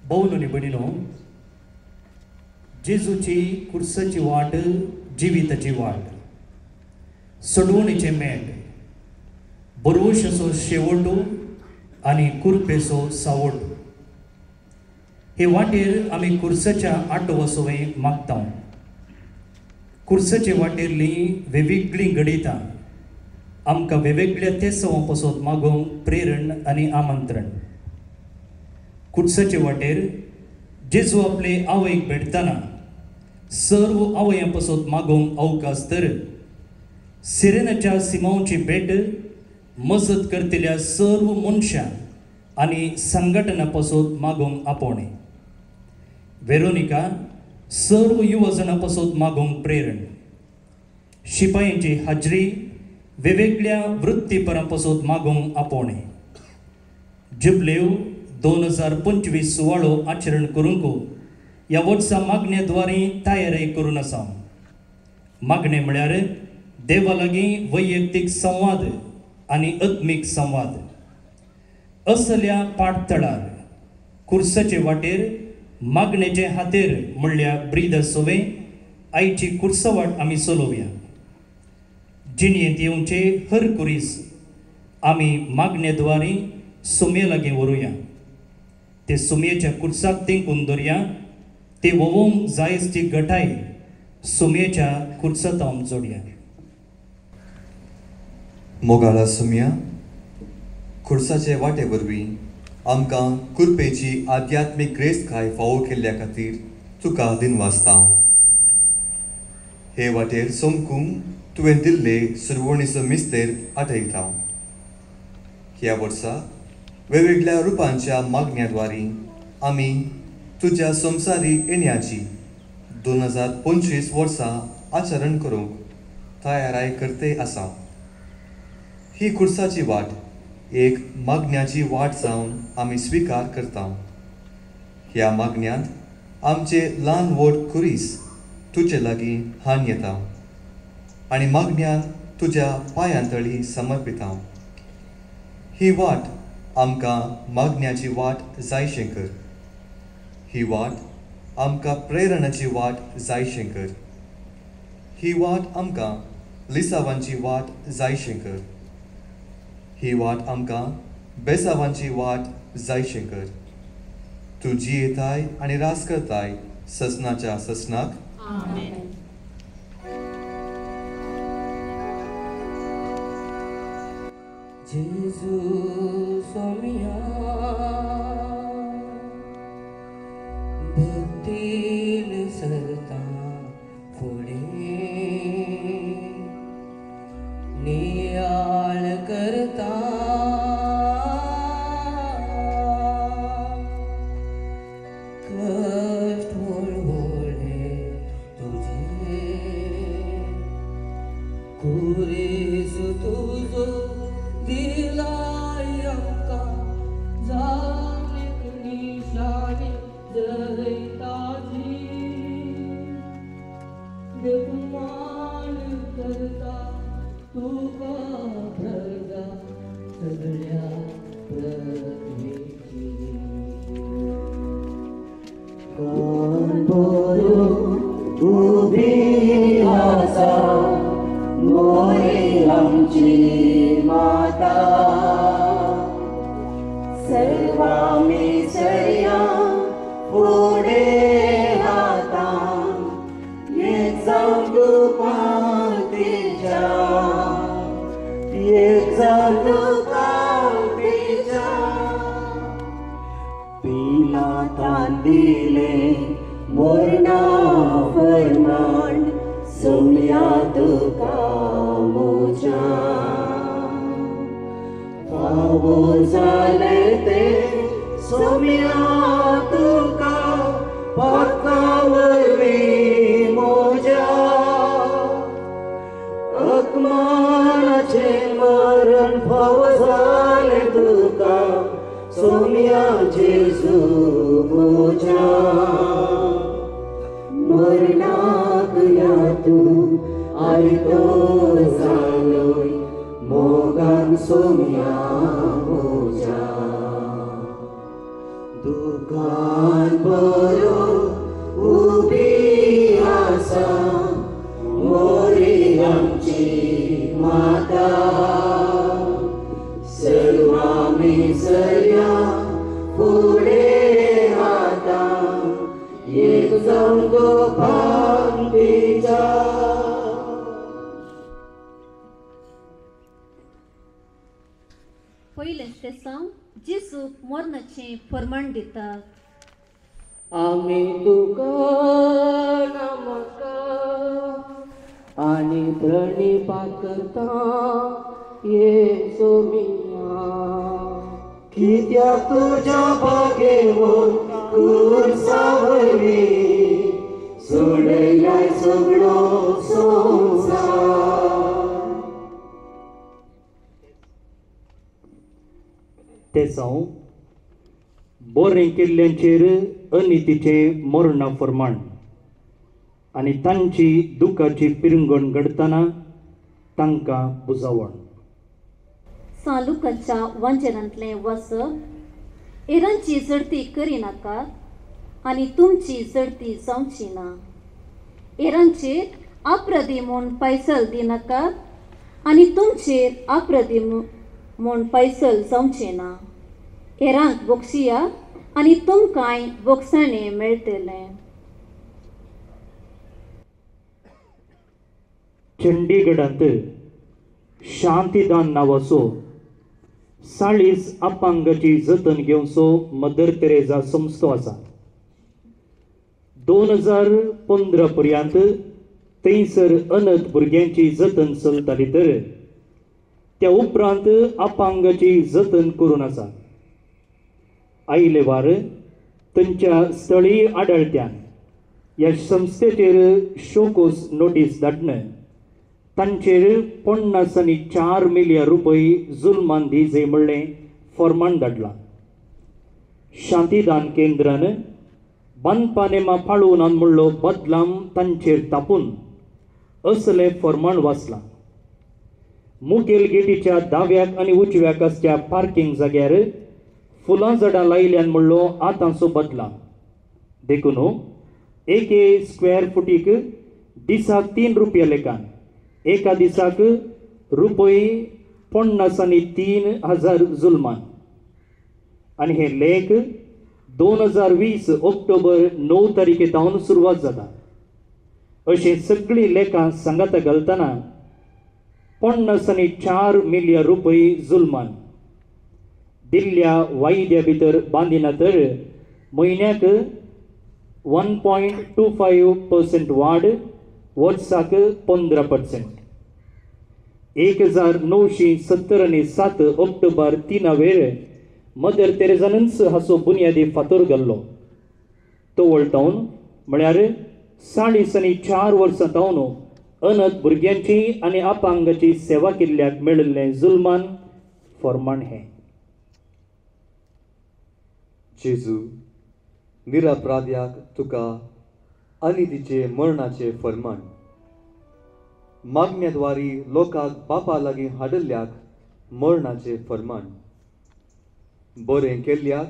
भोवनुनी भयणीनो, जेजूची कुर्साची वाट जिविताची वाट, सोडवणीचें मेट, बरवशाचो शेवटो आनी कुरपेचो सावट. हे वाटेर आमी कुर्साच्या आटोवसोवें मागता. कुर्साचे वाटेरली वेगवेगळीं घडितां आमकां वेगवेगळ्या तेसवां पसत मागोवंक प्रेरण आनी आमंत्रण. कुर्साचे वाटेर जेजू आपले आवयक भेटतना सर्व आवयां पसत मागोवंक अवकाश तर सिरेनाच्या सिमांवची भेट मजत करतल्या सर्व मनशां आनी संघटना पसत मागोवंक आपोवणें. वेरोनिका सर्व युवजणां पसत मागोवंक प्रेरण. शिपायांची हाजरी वेगवेगळ्या वृत्तीपरां पसत मागोवंक आपोवणें. जुबलेव 2025 सुवाळो आचरण करूंक ह्या वर्सा मागणे द्वारे तयारी करून आसा. मागणें म्हळ्यार देवा लागीं वैयक्तीक संवाद आनी आत्मीक संवाद. असल्या पाठतळार कुर्साचे वाटेर मागणेचे हातेर म्हणल्या ब्रिदा सोवे आयची कुर्सवाट आमी चलोवया. जिणयेंत येवचे हर कुरीस आमी मागणे द्वारे सुमये लागीं व्हरूया. ते सुमयेच्या कुर्साक तेंकून दवरया. ते वोवोंक जायच ती गटाय सुमयेच्या कुर्सातावन जोडया. मोगाळा सुमया, खुर्साचे वाटे वरवीं आमकां कुरपेची आध्यात्मीक ग्रेस्तकाय फावो केल्ल्या खातीर तुका दिनवासता. हे वाटेर सोमकूंक तुवें दिल्ले सुरवणीचो मिस्तेर आठयता. ह्या वर्सा वेगवेगळ्या रुपांच्या मागण्या द्वारी आमी तुज्या संवसारी येण्याची 2025 वर्सां आचरण करूंक तयाराय करते आसा. ही कुर्साची वाट एक मागण्याची वाट जावन आमी स्विकार करता. ह्या मागण्यांत आमचे ल्हान व्हड कुरीस तुजे लागीं हान येता आनी मागण्यान तुज्या पांयां तळी समर्पिता. ही वाट आमकां मागण्याची वाट जायशें कर. ही वाट आमकां प्रेरणाची वाट जायशें कर. ही वाट आमकां लिसावांची वाट जायशें कर. ही वाट आमकां बेसावांची वाट जायशें कर. तूं जियेताय आनी रास करताय ससनाच्या ससनाक. जेजू सोमिया भक्तीन सरता फुडें नियाळ करता कश्ट व्हडले तुजे कुरीस तुजो दिलाय आमकां जाणीक निशाणी जयताजी देखमान करता तुका प्रजा सगळ्या पृथ्वीची. कान भरून उबी आसा मोरी आमची माता, सर्वामी सर्या फुडें हातान एक जावन तुका तिच्या, एक जावन तुका तिच्या. पिलातान दिलें मोरना फरमाण सोमया तुका मोजा, फावो जालें तें सोमया तुका पाका वरवीं मोजा. अपमानाचें मरण फावो जालें तुका सोमया जेजू मोजा. मरणाक या तूं आयतो जालोय मोगान सोमया मोजा. दुख दुखान भरून उबी आसा मोरी आमची माता. सर्वामी सर्या फुडें आतां एक जावन गो पांतीच्या. पयलें तेसांव जेजूक मरणाचें फर्माण दिता. आमी तुका नमस्कार आनी प्रणिपात करता येसू मिया. कित्याक तुज्या बागेवन कुर्सावरी सोडयलाय सगळो संवसार. तेसांव बरें केल्ल्यांचेर अनितीचें मरणा फर्माण आनी तांची दुखाची पिरंगण घडटना तांकां बुजावण. सालुकाच्या वांजेरांतलें वसप एरांची जडती करिनाकात आनी तुमची जडती जावची ना. एरांचेर आप्रदी म्हूण पैसल दिनाकात आनी तुमचेर आप्रदी म्हूण पैसल जावचें ना. हेरांक बोगसिया आनी तुमकांय बोगसाणें मेळटलें. चंडीगडांत शांतिदान नांवाचो 40 अपंगाची जतन घेवचो मदर तेरेजा संस्थो आसा. 2015 पर्यंत थंयसर अनथ भुरग्यांची जतन चलताली तर त्या उपरांत अपंगाची जतन करून आसा. आयले वार तांच्या स्थळीय आडळत्यान ह्या संस्थेचेर शोकोस नोटीस धाडन तांचेर 54 मिलियन रुपये जुलमान दी जाय म्हणलें फॉर्मान धाडलां. शांतिदान केंद्रान बांदपा नेमा पाळून म्हणलो बदलाम तांचेर तापून असलें फॉर्मान वाचलां. मुखेल गेटीच्या दाव्याक आनी उजव्याक आसच्या पार्किंग जाग्यार फुलां झाडां लायल्यान म्हणलो आतांचो बदलाम. देखून एके स्क्वेअर फुटीक दिसाक 3 रुपया लेखान एका दिसाक रुपये 53,000 जुलमान. आनी हे लेख 2020 ऑक्टोबर 9 तारखे तावन सुरवात जाता. अशें सगळीं लेखां सांगाता घालतना 54 मिलियन रुपये जुलमान दिल्ल्या वायद्या भितर बांदिना तर म्हयन्याक 1.25% वाड, वर्साक 15%. 1977 ऑक्टोबर 3 वेर मदर तेरेजानूच हाचो बुन्यादी फातर घाल्लो. तो वळटावन म्हळ्यार 44 वर्सां तावन अनथ भुरग्यांची आनी अपंगाची सेवा केल्ल्याक मेळिल्लें जुलमान फॉर्मान हें. जेजू निरपराध्याक तुका आनी तिचे मरणाचे फर्मान मागण्याद्वारी लोकांक बापा लागीं हाडिल्ल्याक मरणाचे फर्मान, बरें केल्ल्याक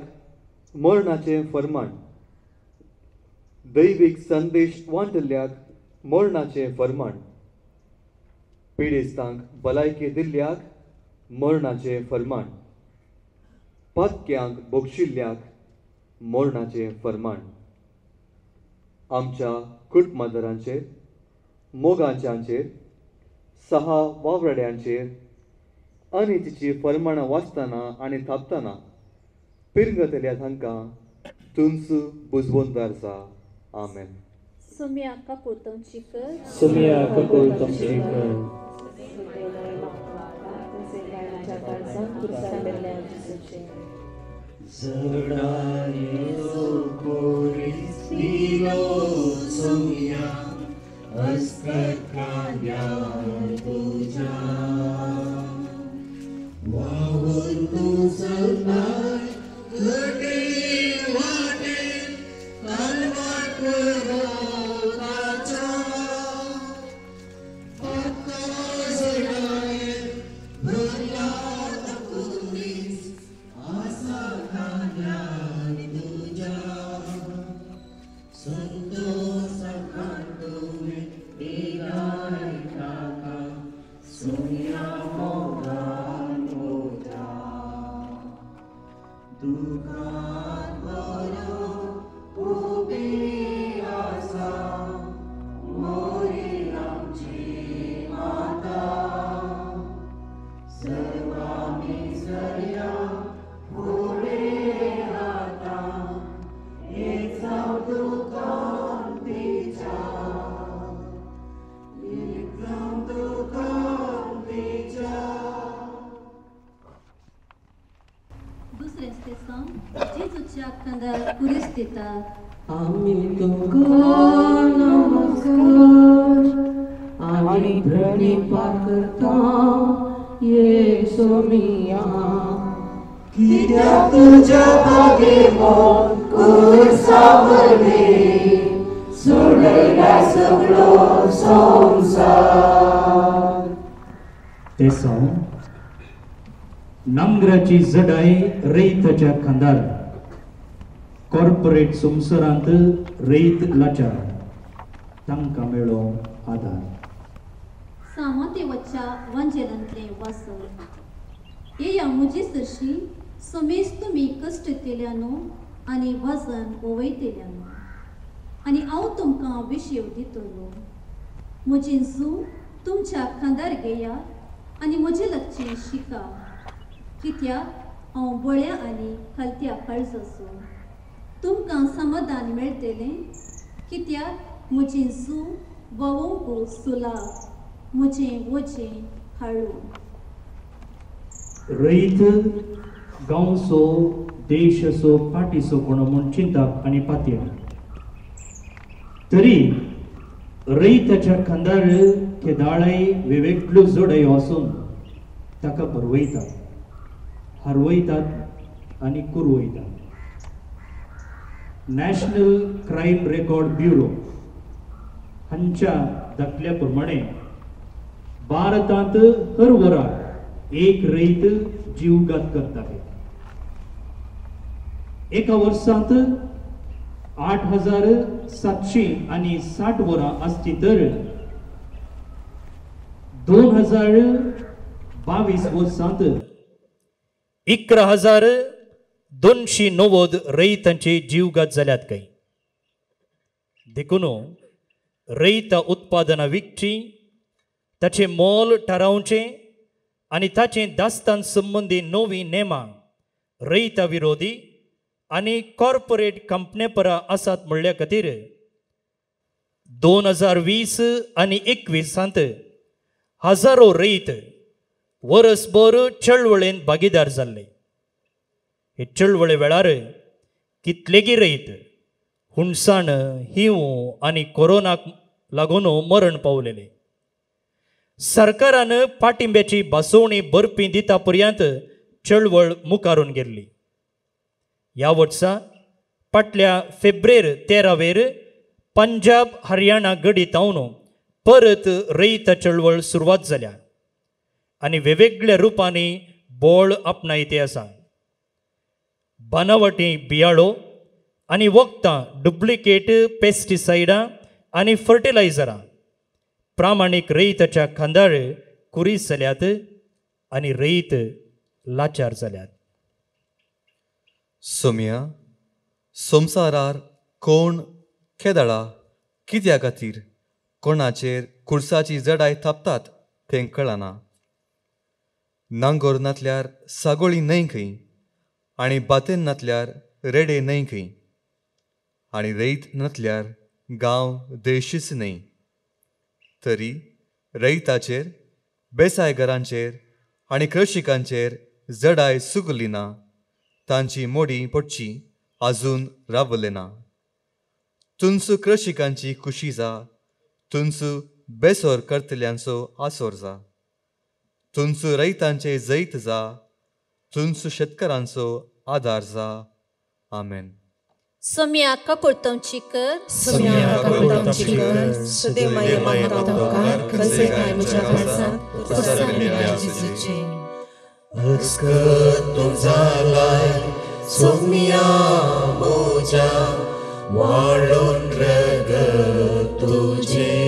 मरणाचे फर्मान, दैवीक संदेश वांटल्याक मरणाचे फर्मान, पिडेस्तांक भलायकी दिल्ल्याक मरणाचे फर्मान, पातक्यांक बक्षिल्ल्याक मरणाचे फर्मान. आमच्या कुटुंबादारांचेर, मोगाच्यांचेर, सहा वावराड्यांचेर आनी तिची फर्माणां वाचतना आनी थापतना पिरंगतल्या तांकां तुमच बुजवंदार जा. आमेन. सुम्या काकुळतमची कर. सुम्या काकुळतमची कर. जडायेचो कोरीस दिलो सोम्या अस्कत कांद्यार तुज्या वावर तूं चलताय कठीण वाटेन कालवार पर्वताच्या पातळ जडायेन भरला कोरीस आसा कांद्यार तुज्या. दुखान भरून उबी आसा मोरी आमची माता सर्वांनी सरया फुडें आतां एक जावं दुकान तिच्या एक जावं दुकान तिच्या. दुसरें स्तेसांव जेजूच्या खांदार कुरीस दिता. आमी तुमकां नमस्कार आनी प्रणिपात करता येसोमिया. कित्याक तुज्या भागेमोन कुर्सा वरवीं सोडयला सगळो संवसार. तेसांव नांगराची जडाय रैताच्या खांदार, कॉर्पोरेट संवसारांत रैत लाचार, तांकां मेळो आदार. सामोतेवच्या वांजेलांतलें वाचन. येया म्हजी सरशी समेज तुमी कश्ट केल्यानो आनी वजन ओवयतेल्यानो आनी हांव तुमकां विशेव दितलो. म्हजें जू तुमच्या खांदार घेया आनी म्हजें लागचें शिका, कित्याक हांव बळ्या आनी खालत्या काळजाचो. तुमकां समाधान मेळटलें, कित्याक म्हजें जू व्हांवोवंक सुलाभ, म्हजें वजें हाळू. रैत गांवचो देशाचो फाटीचो कोण म्हूण चिंताप आनी पातयेन, तरी रैताच्या खांदार केदाळय वेगवेगळ्यो जोडयो आसून ताका बरवयतात, हरवयतात आनी कुरवयतात. नॅशनल क्रायम रेकॉर्ड ब्युरो हांच्या दाखल्या प्रमाणे भारतांत हर वराक एक रैत जीवघात करताले. एका वर्सांत 8760 वरां आसची तर 2022 वर्सांत 11,290 रैतांचे जीवघात जाल्यात काय. देखून रैता उत्पादनां विकची, ताचें मोल थारावचें आनी ताचें दास्तान संबंदी नवीं नेमां रैता विरोधी आनी कॉर्पोरेट कंपने परा आसात म्हणल्या खातीर 2020 आनी 21 हजारो रैत वरसभर चळवळेन भागीदार जाल्ले. हे चळवळे वेळार कितलेगी रैत हुनसाण, हिंव आनी कोरोनाक लागून मरण पावलेले. सरकारान पाठिंब्याची भासोवणी बरपी दिता पर्यंत चळवळ मुखारून गेल्ली. ह्या वर्सा फाटल्या फेब्रेर 13 पंजाब हरियाणा गडी तावन परत रैत चळवळ सुरवात जाल्या आनी वेगवेगळ्या रुपांनी बोळ आपणायते आसा. बनावटी बियाळो आनी वखदां, डुप्लिकेट पेस्टिसायडां आनी फर्टिलायझरां प्रामाणीक रैताच्या खांदार कुरीस जाल्यात आनी रैत लाचार जाल्यात. सोम्या, संवसारार कोण केदळा कित्या खातीर कोणाचेर कुर्साची जडाय थापतात तें कळना. नांगोर नातल्यार सागोळी न्हय खंय आनी बातेन नातल्यार रेडे न्हय खंय आनी रैत नातल्यार गांव देशीच न्हय. तरी रैताचेर, बेसायघरांचेर आनी कृषिकांचेर जडाय सुकली ना, तांची मोडी पडची आजून रावले ना. तुंचो कृषिकांची खुशी जा, तुंचो बेसोर करतल्यांचो आसोर जा, तुंचो रैतांचे जैत जा, तुंचो शेतकारांचो आदार जा. आमेन. सोम्या काकुळतांची कर, सोम्या काकुळतांची कर, सदैव माया बापा खंयचे काय म्हज्या काळजांत पुरसान मेळ्ळ्या जेजूचे. अस्कत तूं जालाय सोम्या म्हज्या वाळून रगत तुजें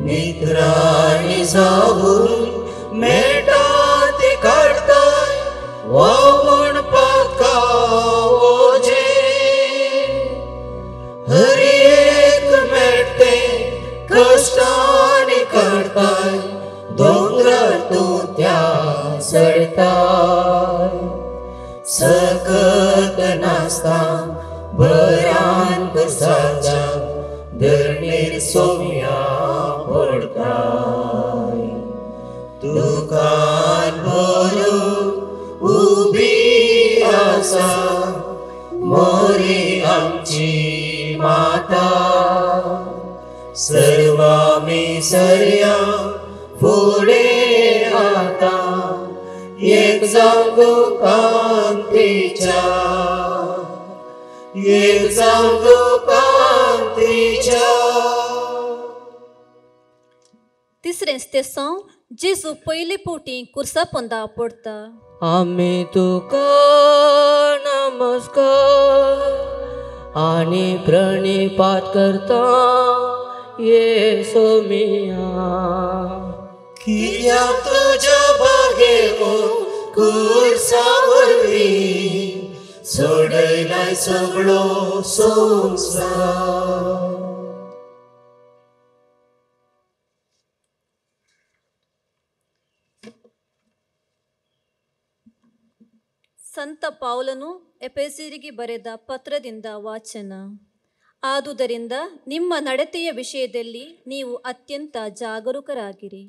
नित्राणी जावन मेळटा ती काडताय वाव. सकत नासता बरान कुर्साच्या धरणीर सोम्या पडताय. दुकान भरून उबी आसा मोरी आमची माता, सर्वामी सर्या फुडें आता एक जावं कांतीच्या, एक जावं कांतीच्या. तिसरें स्तेसांव जेजू पयले पोटी कुर्सा पोंदा पडता. आमी तुका नमस्कार आनी प्रणिपात करता ये सोमिया. कित्याक तुज्या बागेवो कुर्सा वरवीं सोडयलाय सगळो संवसार. ಸಂತ ಪೌಲನು ಎಫೆಸರಿಗೆ ಬರೆದ ಪತ್ರದಿಂದ ವಾಚನ. ಆದುದರಿಂದ ನಿಮ್ಮ ನಡತೆಯ ವಿಷಯದಲ್ಲಿ ನೀವು ಅತ್ಯಂತ ಜಾಗರೂಕರಾಗಿರಿ,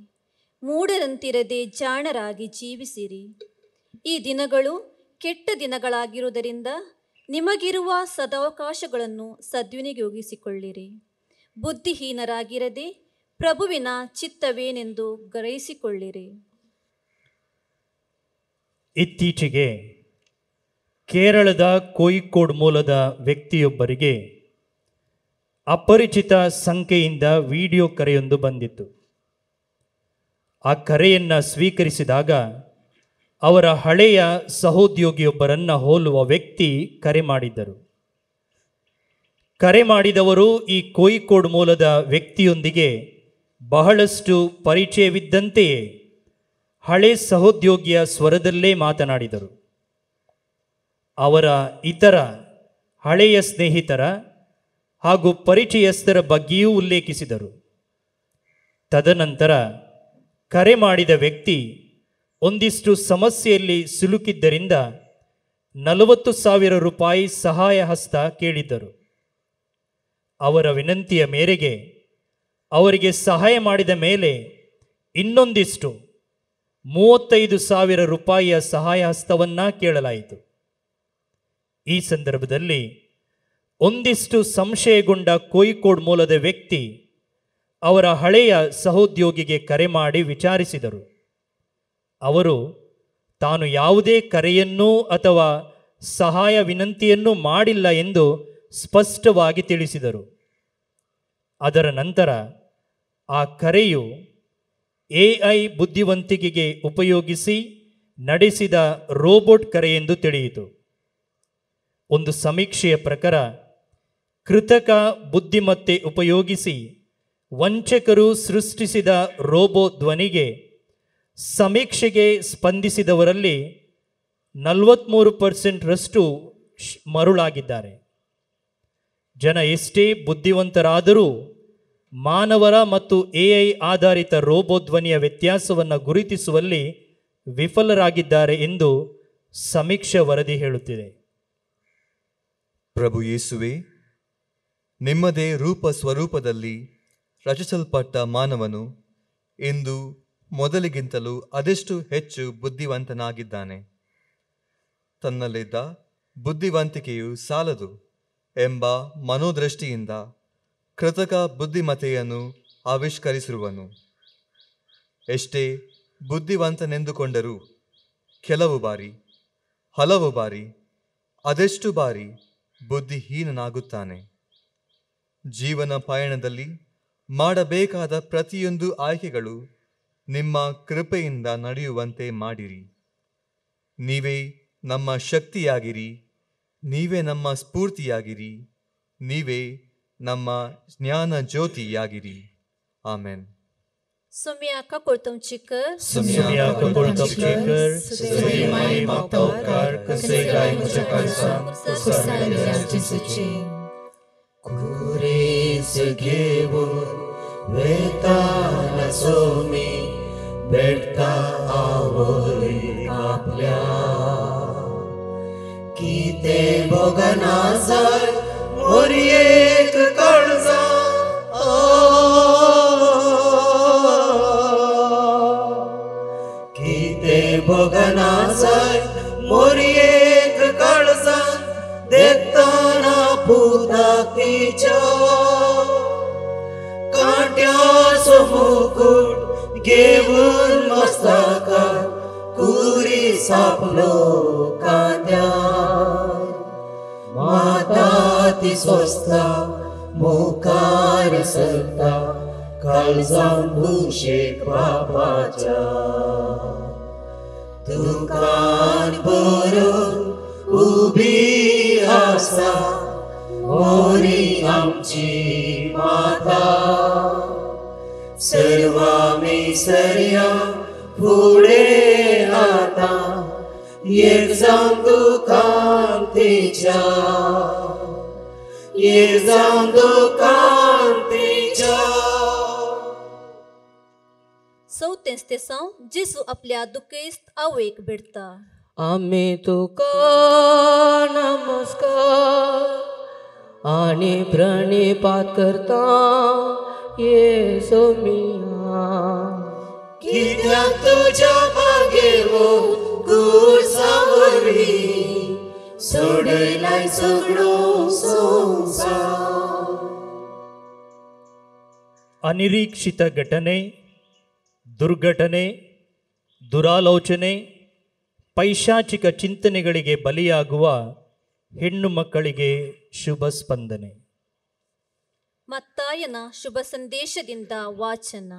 ಮೂಢರಂತಿರದೆ ಜಾಣರಾಗಿ ಜೀವಿಸಿರಿ. ಈ ದಿನಗಳು ಕೆಟ್ಟ ದಿನಗಳಾಗಿರುವುದರಿಂದ ನಿಮಗಿರುವ ಸದಾವಕಾಶಗಳನ್ನು ಸದ್ವಿನಿಯೋಗಿಸಿಕೊಳ್ಳಿರಿ. ಬುದ್ಧಿಹೀನರಾಗಿರದೆ ಪ್ರಭುವಿನ ಚಿತ್ತವೇನೆಂದು ಗ್ರಹಿಸಿಕೊಳ್ಳಿರಿ. ಇತ್ತೀಚೆಗೆ ಕೇರಳದ ಕೋಯಿಕ್ಕೋಡ್ ಮೂಲದ ವ್ಯಕ್ತಿಯೊಬ್ಬರಿಗೆ ಅಪರಿಚಿತ ಸಂಖ್ಯೆಯಿಂದ ವಿಡಿಯೋ ಕರೆಯೊಂದು ಬಂದಿತ್ತು. ಆ ಕರೆಯನ್ನು ಸ್ವೀಕರಿಸಿದಾಗ ಅವರ ಹಳೆಯ ಸಹೋದ್ಯೋಗಿಯೊಬ್ಬರನ್ನು ಹೋಲುವ ವ್ಯಕ್ತಿ ಕರೆ ಮಾಡಿದ್ದರು. ಕರೆ ಮಾಡಿದವರು ಈ ಕೋಯಿಕ್ಕೋಡ್ ಮೂಲದ ವ್ಯಕ್ತಿಯೊಂದಿಗೆ ಬಹಳಷ್ಟು ಪರಿಚಯವಿದ್ದಂತೆಯೇ ಹಳೆ ಸಹೋದ್ಯೋಗಿಯ ಸ್ವರದಲ್ಲೇ ಮಾತನಾಡಿದರು. ಅವರ ಇತರ ಹಳೆಯ ಸ್ನೇಹಿತರ ಹಾಗೂ ಪರಿಚಯಸ್ಥರ ಬಗ್ಗೆಯೂ ಉಲ್ಲೇಖಿಸಿದರು. ತದನಂತರ ಕರೆ ಮಾಡಿದ ವ್ಯಕ್ತಿ ಒಂದಿಷ್ಟು ಸಮಸ್ಯೆಯಲ್ಲಿ ಸಿಲುಕಿದ್ದರಿಂದ 40,000 ರೂಪಾಯಿ ಸಹಾಯ ಹಸ್ತ ಕೇಳಿದ್ದರು. ಅವರ ವಿನಂತಿಯ ಮೇರೆಗೆ ಅವರಿಗೆ ಸಹಾಯ ಮಾಡಿದ ಮೇಲೆ ಇನ್ನೊಂದಿಷ್ಟು 35,000 ರೂಪಾಯಿಯ ಸಹಾಯ ಹಸ್ತವನ್ನು ಕೇಳಲಾಯಿತು. ಈ ಸಂದರ್ಭದಲ್ಲಿ ಒಂದಿಷ್ಟು ಸಂಶಯಗೊಂಡ ಕೋಯಿಕ್ಕೋಡ್ ಮೂಲದ ವ್ಯಕ್ತಿ ಅವರ ಹಳೆಯ ಸಹೋದ್ಯೋಗಿಗೆ ಕರೆ ಮಾಡಿ ವಿಚಾರಿಸಿದರು. ಅವರು ತಾನು ಯಾವುದೇ ಕರೆಯನ್ನೂ ಅಥವಾ ಸಹಾಯ ವಿನಂತಿಯನ್ನೂ ಮಾಡಿಲ್ಲ ಎಂದು ಸ್ಪಷ್ಟವಾಗಿ ತಿಳಿಸಿದರು. ಅದರ ನಂತರ ಆ ಕರೆಯು ಎಐ ಬುದ್ಧಿವಂತಿಕೆಗೆ ಉಪಯೋಗಿಸಿ ನಡೆಸಿದ ರೋಬೋಟ್ ಕರೆಯೆಂದು ತಿಳಿಯಿತು. ಒಂದು ಸಮೀಕ್ಷೆಯ ಪ್ರಕಾರ ಕೃತಕ ಬುದ್ಧಿಮತ್ತೆ ಉಪಯೋಗಿಸಿ ವಂಚಕರು ಸೃಷ್ಟಿಸಿದ ರೋಬೋ ಧ್ವನಿಗೆ ಸಮೀಕ್ಷೆಗೆ ಸ್ಪಂದಿಸಿದವರಲ್ಲಿ 43% ಮರುಳಾಗಿದ್ದಾರೆ. ಜನ ಎಷ್ಟೇ ಬುದ್ಧಿವಂತರಾದರೂ ಮಾನವರ ಮತ್ತು ಎಐ ಆಧಾರಿತ ರೋಬೋ ಧ್ವನಿಯ ವ್ಯತ್ಯಾಸವನ್ನು ಗುರುತಿಸುವಲ್ಲಿ ವಿಫಲರಾಗಿದ್ದಾರೆ ಎಂದು ಸಮೀಕ್ಷೆ ವರದಿ ಹೇಳುತ್ತಿದೆ. ಪ್ರಭು ಯೇಸುವೆ, ನಿಮ್ಮದೇ ರೂಪ ಸ್ವರೂಪದಲ್ಲಿ ರಚಿಸಲ್ಪಟ್ಟ ಮಾನವನು ಇಂದು ಮೊದಲಿಗಿಂತಲೂ ಅದೆಷ್ಟು ಹೆಚ್ಚು ಬುದ್ಧಿವಂತನಾಗಿದ್ದಾನೆ. ತನ್ನಲ್ಲಿದ್ದ ಬುದ್ಧಿವಂತಿಕೆಯು ಸಾಲದು ಎಂಬ ಮನೋದೃಷ್ಟಿಯಿಂದ ಕೃತಕ ಬುದ್ಧಿಮತೆಯನ್ನು ಆವಿಷ್ಕರಿಸಿರುವನು. ಎಷ್ಟೇ ಬುದ್ಧಿವಂತನೆಂದುಕೊಂಡರೂ ಕೆಲವು ಬಾರಿ, ಹಲವು ಬಾರಿ, ಅದೆಷ್ಟು ಬಾರಿ ಬುದ್ಧಿಹೀನನಾಗುತ್ತಾನೆ. ಜೀವನ ಪಯಣದಲ್ಲಿ ಮಾಡಬೇಕಾದ ಪ್ರತಿಯೊಂದು ಆಯ್ಕೆಗಳು ನಿಮ್ಮ ಕೃಪೆಯಿಂದ ನಡೆಯುವಂತೆ ಮಾಡಿರಿ. ನೀವೇ ನಮ್ಮ ಶಕ್ತಿಯಾಗಿರಿ, ನೀವೇ ನಮ್ಮ ಸ್ಫೂರ್ತಿಯಾಗಿರಿ, ನೀವೇ ನಮ್ಮ ಜ್ಞಾನ ಜ್ಯೋತಿಯಾಗಿರಿ. ಆಮೇನ್. कुरीस घेऊन वेताना सोमी भेटता आवय आपल्या, कितें भोगना जाय मोरयेक काळजा, कितें भोगना जाय मोरयेक काळजा, देखतना पुताक तिच्या कांट्याचो मुकुट घेवन मस्तकार कुरी सापलो कांद्यार. माता ती स्वस्ता मुखार सरता काळजान भुशेक बापाच्या, दुकान भरून उबी आसा मोरी आमची माता. सर्वामी सर्या फुडें आतां एक जावन दुकान तिच्या, एक जावन दुकान तिच्या. चवथें स्तेसांव जेजू आपल्या दुखेस्त आवयक भेटता. आमी तुका नमस्कार आनी प्रणिपात करता येसो मिया. कित्याक तुज्या मागेवो कुर्सा वरवीं सोडयलाय सगळो संवसार. ಅನಿರೀಕ್ಷಿತ ಘಟನೆ, ದುರ್ಘಟನೆ, ದುರಾಲೋಚನೆ, ಪೈಶಾಚಿಕ ಚಿಂತನೆಗಳಿಗೆ ಬಲಿಯಾಗುವ ಹೆಣ್ಣು ಮಕ್ಕಳಿಗೆ ಶುಭ ಸ್ಪಂದನೆ. ಮತ್ತಾಯನ ಶುಭ ಸಂದೇಶದಿಂದ ವಾಚನ.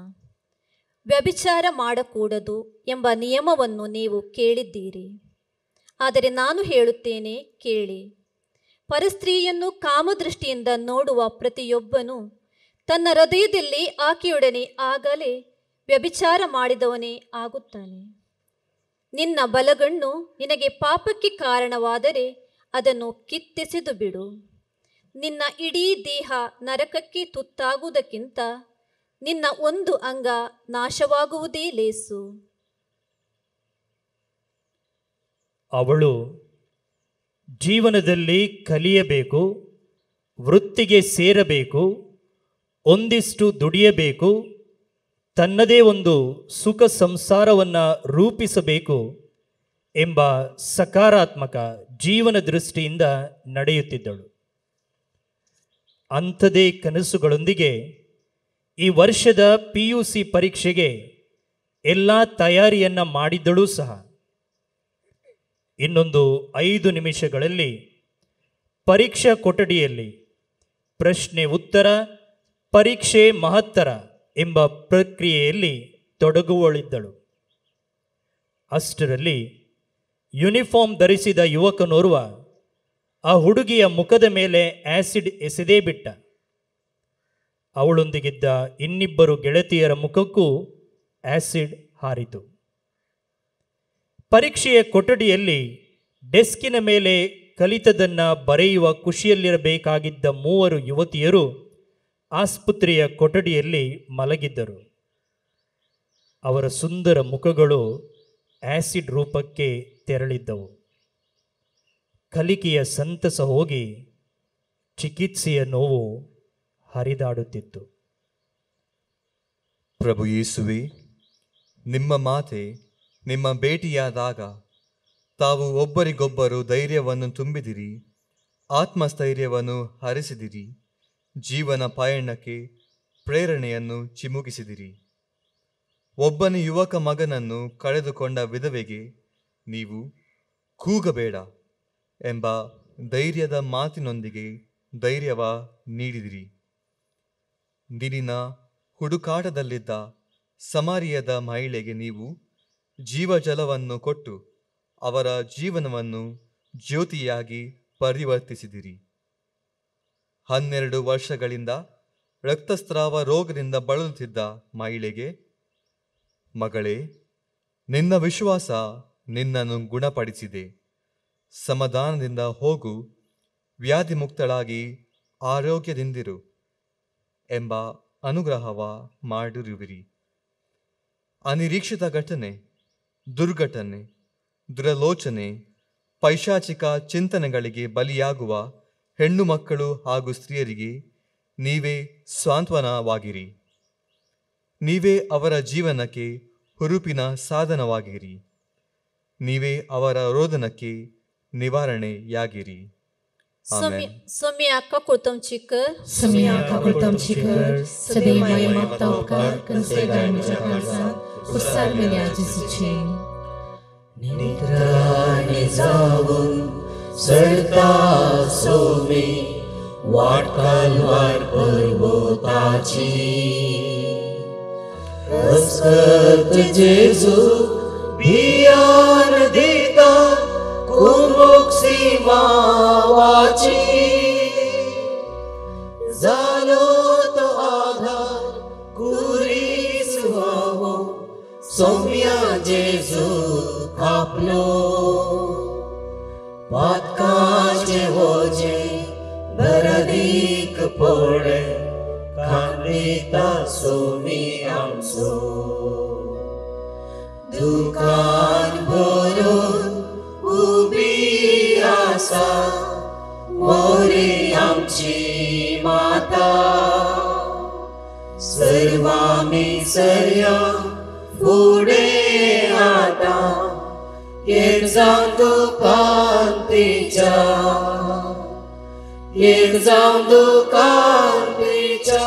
ವ್ಯಭಿಚಾರ ಮಾಡಕೂಡದು ಎಂಬ ನಿಯಮವನ್ನು ನೀವು ಕೇಳಿದ್ದೀರಿ, ಆದರೆ ನಾನು ಹೇಳುತ್ತೇನೆ ಕೇಳಿ. ಪರಸ್ತ್ರೀಯನ್ನು ಕಾಮದೃಷ್ಟಿಯಿಂದ ನೋಡುವ ಪ್ರತಿಯೊಬ್ಬನು ತನ್ನ ಹೃದಯದಲ್ಲಿ ಆಕೆಯೊಡನೆ ಆಗಲೇ ವ್ಯಭಿಚಾರ ಮಾಡಿದವನೇ ಆಗುತ್ತಾನೆ. ನಿನ್ನ ಬಲಗಣ್ಣು ನಿನಗೆ ಪಾಪಕ್ಕೆ ಕಾರಣವಾದರೆ ಅದನ್ನು ಕಿತ್ತೆಸೆದು ಬಿಡು. ನಿನ್ನ ಇಡೀ ದೇಹ ನರಕಕ್ಕೆ ತುತ್ತಾಗುವುದಕ್ಕಿಂತ ನಿನ್ನ ಒಂದು ಅಂಗ ನಾಶವಾಗುವುದೇ ಲೇಸು. ಅವಳು ಜೀವನದಲ್ಲಿ ಕಲಿಯಬೇಕು, ವೃತ್ತಿಗೆ ಸೇರಬೇಕು, ಒಂದಿಷ್ಟು ದುಡಿಯಬೇಕು, ತನ್ನದೇ ಒಂದು ಸುಖ ಸಂಸಾರವನ್ನು ರೂಪಿಸಬೇಕು ಎಂಬ ಸಕಾರಾತ್ಮಕ ಜೀವನ ದೃಷ್ಟಿಯಿಂದ ನಡೆಯುತ್ತಿದ್ದಳು. ಅಂಥದೇ ಕನಸುಗಳೊಂದಿಗೆ ಈ ವರ್ಷದ PUC ಪರೀಕ್ಷೆಗೆ ಎಲ್ಲ ತಯಾರಿಯನ್ನು ಮಾಡಿದ್ದಳೂ ಸಹ. ಇನ್ನೊಂದು 5 ನಿಮಿಷಗಳಲ್ಲಿ ಪರೀಕ್ಷಾ ಕೊಠಡಿಯಲ್ಲಿ ಪ್ರಶ್ನೆ ಉತ್ತರ, ಪರೀಕ್ಷೆ ಮಹತ್ತರ ಎಂಬ ಪ್ರಕ್ರಿಯೆಯಲ್ಲಿ ತೊಡಗುವಳಿದ್ದಳು. ಅಷ್ಟರಲ್ಲಿ ಯೂನಿಫಾರ್ಮ್ ಧರಿಸಿದ ಯುವಕನೋರ್ವ ಆ ಹುಡುಗಿಯ ಮುಖದ ಮೇಲೆ ಆಸಿಡ್ ಎಸೆದೇ ಬಿಟ್ಟ. ಅವಳೊಂದಿಗಿದ್ದ ಇನ್ನಿಬ್ಬರು ಗೆಳತಿಯರ ಮುಖಕ್ಕೂ ಆಸಿಡ್ ಹಾರಿತು. ಪರೀಕ್ಷೆಯ ಕೊಠಡಿಯಲ್ಲಿ ಡೆಸ್ಕಿನ ಮೇಲೆ ಕಲಿತದನ್ನು ಬರೆಯುವ ಖುಷಿಯಲ್ಲಿರಬೇಕಾಗಿದ್ದ 3 ಯುವತಿಯರು ಆಸ್ಪತ್ರೆಯ ಕೊಠಡಿಯಲ್ಲಿ ಮಲಗಿದ್ದರು. ಅವರ ಸುಂದರ ಮುಖಗಳು ಆಸಿಡ್ ರೂಪಕ್ಕೆ ತೆರಳಿದ್ದವು. ಕಲಿಕೆಯ ಸಂತಸ ಹೋಗಿ ಚಿಕಿತ್ಸೆಯ ನೋವು ಹರಿದಾಡುತ್ತಿತ್ತು. ಪ್ರಭು ಯೇಸುವೆ, ನಿಮ್ಮ ಮಾತೆ ನಿಮ್ಮ ಭೇಟಿಯಾದಾಗ ತಾವು ಒಬ್ಬರಿಗೊಬ್ಬರು ಧೈರ್ಯವನ್ನು ತುಂಬಿದಿರಿ, ಆತ್ಮಸ್ಥೈರ್ಯವನ್ನು ಹರಿಸಿದಿರಿ, ಜೀವನ ಪಯಣಕ್ಕೆ ಪ್ರೇರಣೆಯನ್ನು ಚಿಮುಕಿಸಿದಿರಿ. ಒಬ್ಬನ ಯುವಕ ಮಗನನ್ನು ಕಳೆದುಕೊಂಡ ವಿಧವೆಗೆ ನೀವು ಕೂಗಬೇಡ ಎಂಬ ಧೈರ್ಯದ ಮಾತಿನೊಂದಿಗೆ ಧೈರ್ಯವ ನೀಡಿದಿರಿ. ನೀರಿನ ಹುಡುಕಾಟದಲ್ಲಿದ್ದ ಸಮಾರಿಯದ ಮಹಿಳೆಗೆ ನೀವು ಜೀವಜಲವನ್ನು ಕೊಟ್ಟು ಅವರ ಜೀವನವನ್ನು ಜ್ಯೋತಿಯಾಗಿ ಪರಿವರ್ತಿಸಿದಿರಿ. 12 ವರ್ಷಗಳಿಂದ ರಕ್ತಸ್ರಾವ ರೋಗದಿಂದ ಬಳಲುತ್ತಿದ್ದ ಮಹಿಳೆಗೆ, ಮಗಳೇ, ನಿನ್ನ ವಿಶ್ವಾಸ ನಿನ್ನನ್ನು ಗುಣಪಡಿಸಿದೆ, ಸಮಾಧಾನದಿಂದ ಹೋಗು, ವ್ಯಾಧಿಮುಕ್ತಳಾಗಿ ಆರೋಗ್ಯದಿಂದಿರು ಎಂಬ ಅನುಗ್ರಹವ ಮಾಡಿರುವಿರಿ. ಅನಿರೀಕ್ಷಿತ ಘಟನೆ, ದುರ್ಘಟನೆ, ದುರಲೋಚನೆ, ಪೈಶಾಚಿಕ ಚಿಂತನೆಗಳಿಗೆ ಬಲಿಯಾಗುವ ಹೆಣ್ಣು ಮಕ್ಕಳು ಹಾಗೂ ಸ್ತ್ರೀಯರಿಗೆ ನೀವೇ ಸಾಂತ್ವನವಾಗಿರಿ. ನೀವೇ ಅವರ ಜೀವನಕ್ಕೆ ಹುರುಪಿನ ಸಾಧನವಾಗಿರಿ. ನೀವೇ ಅವರ ರೋದನಕ್ಕೆ ನಿವಾರಣೆಯಾಗಿರಿ. जेजू भियान दिता कुमुक सीमावाची जालो तो आधार कुरीस व्हावो सोम्या जेजू आपलो पातकाचे वोजे बरदीक पडे खांदिता सोमी आमचो दुकान भरून उबी आसा मोरी आमची माता सर्वामी सर्या फुडें आतां एक जावन दुकांतीच्या एक जावन दुकांतीच्या.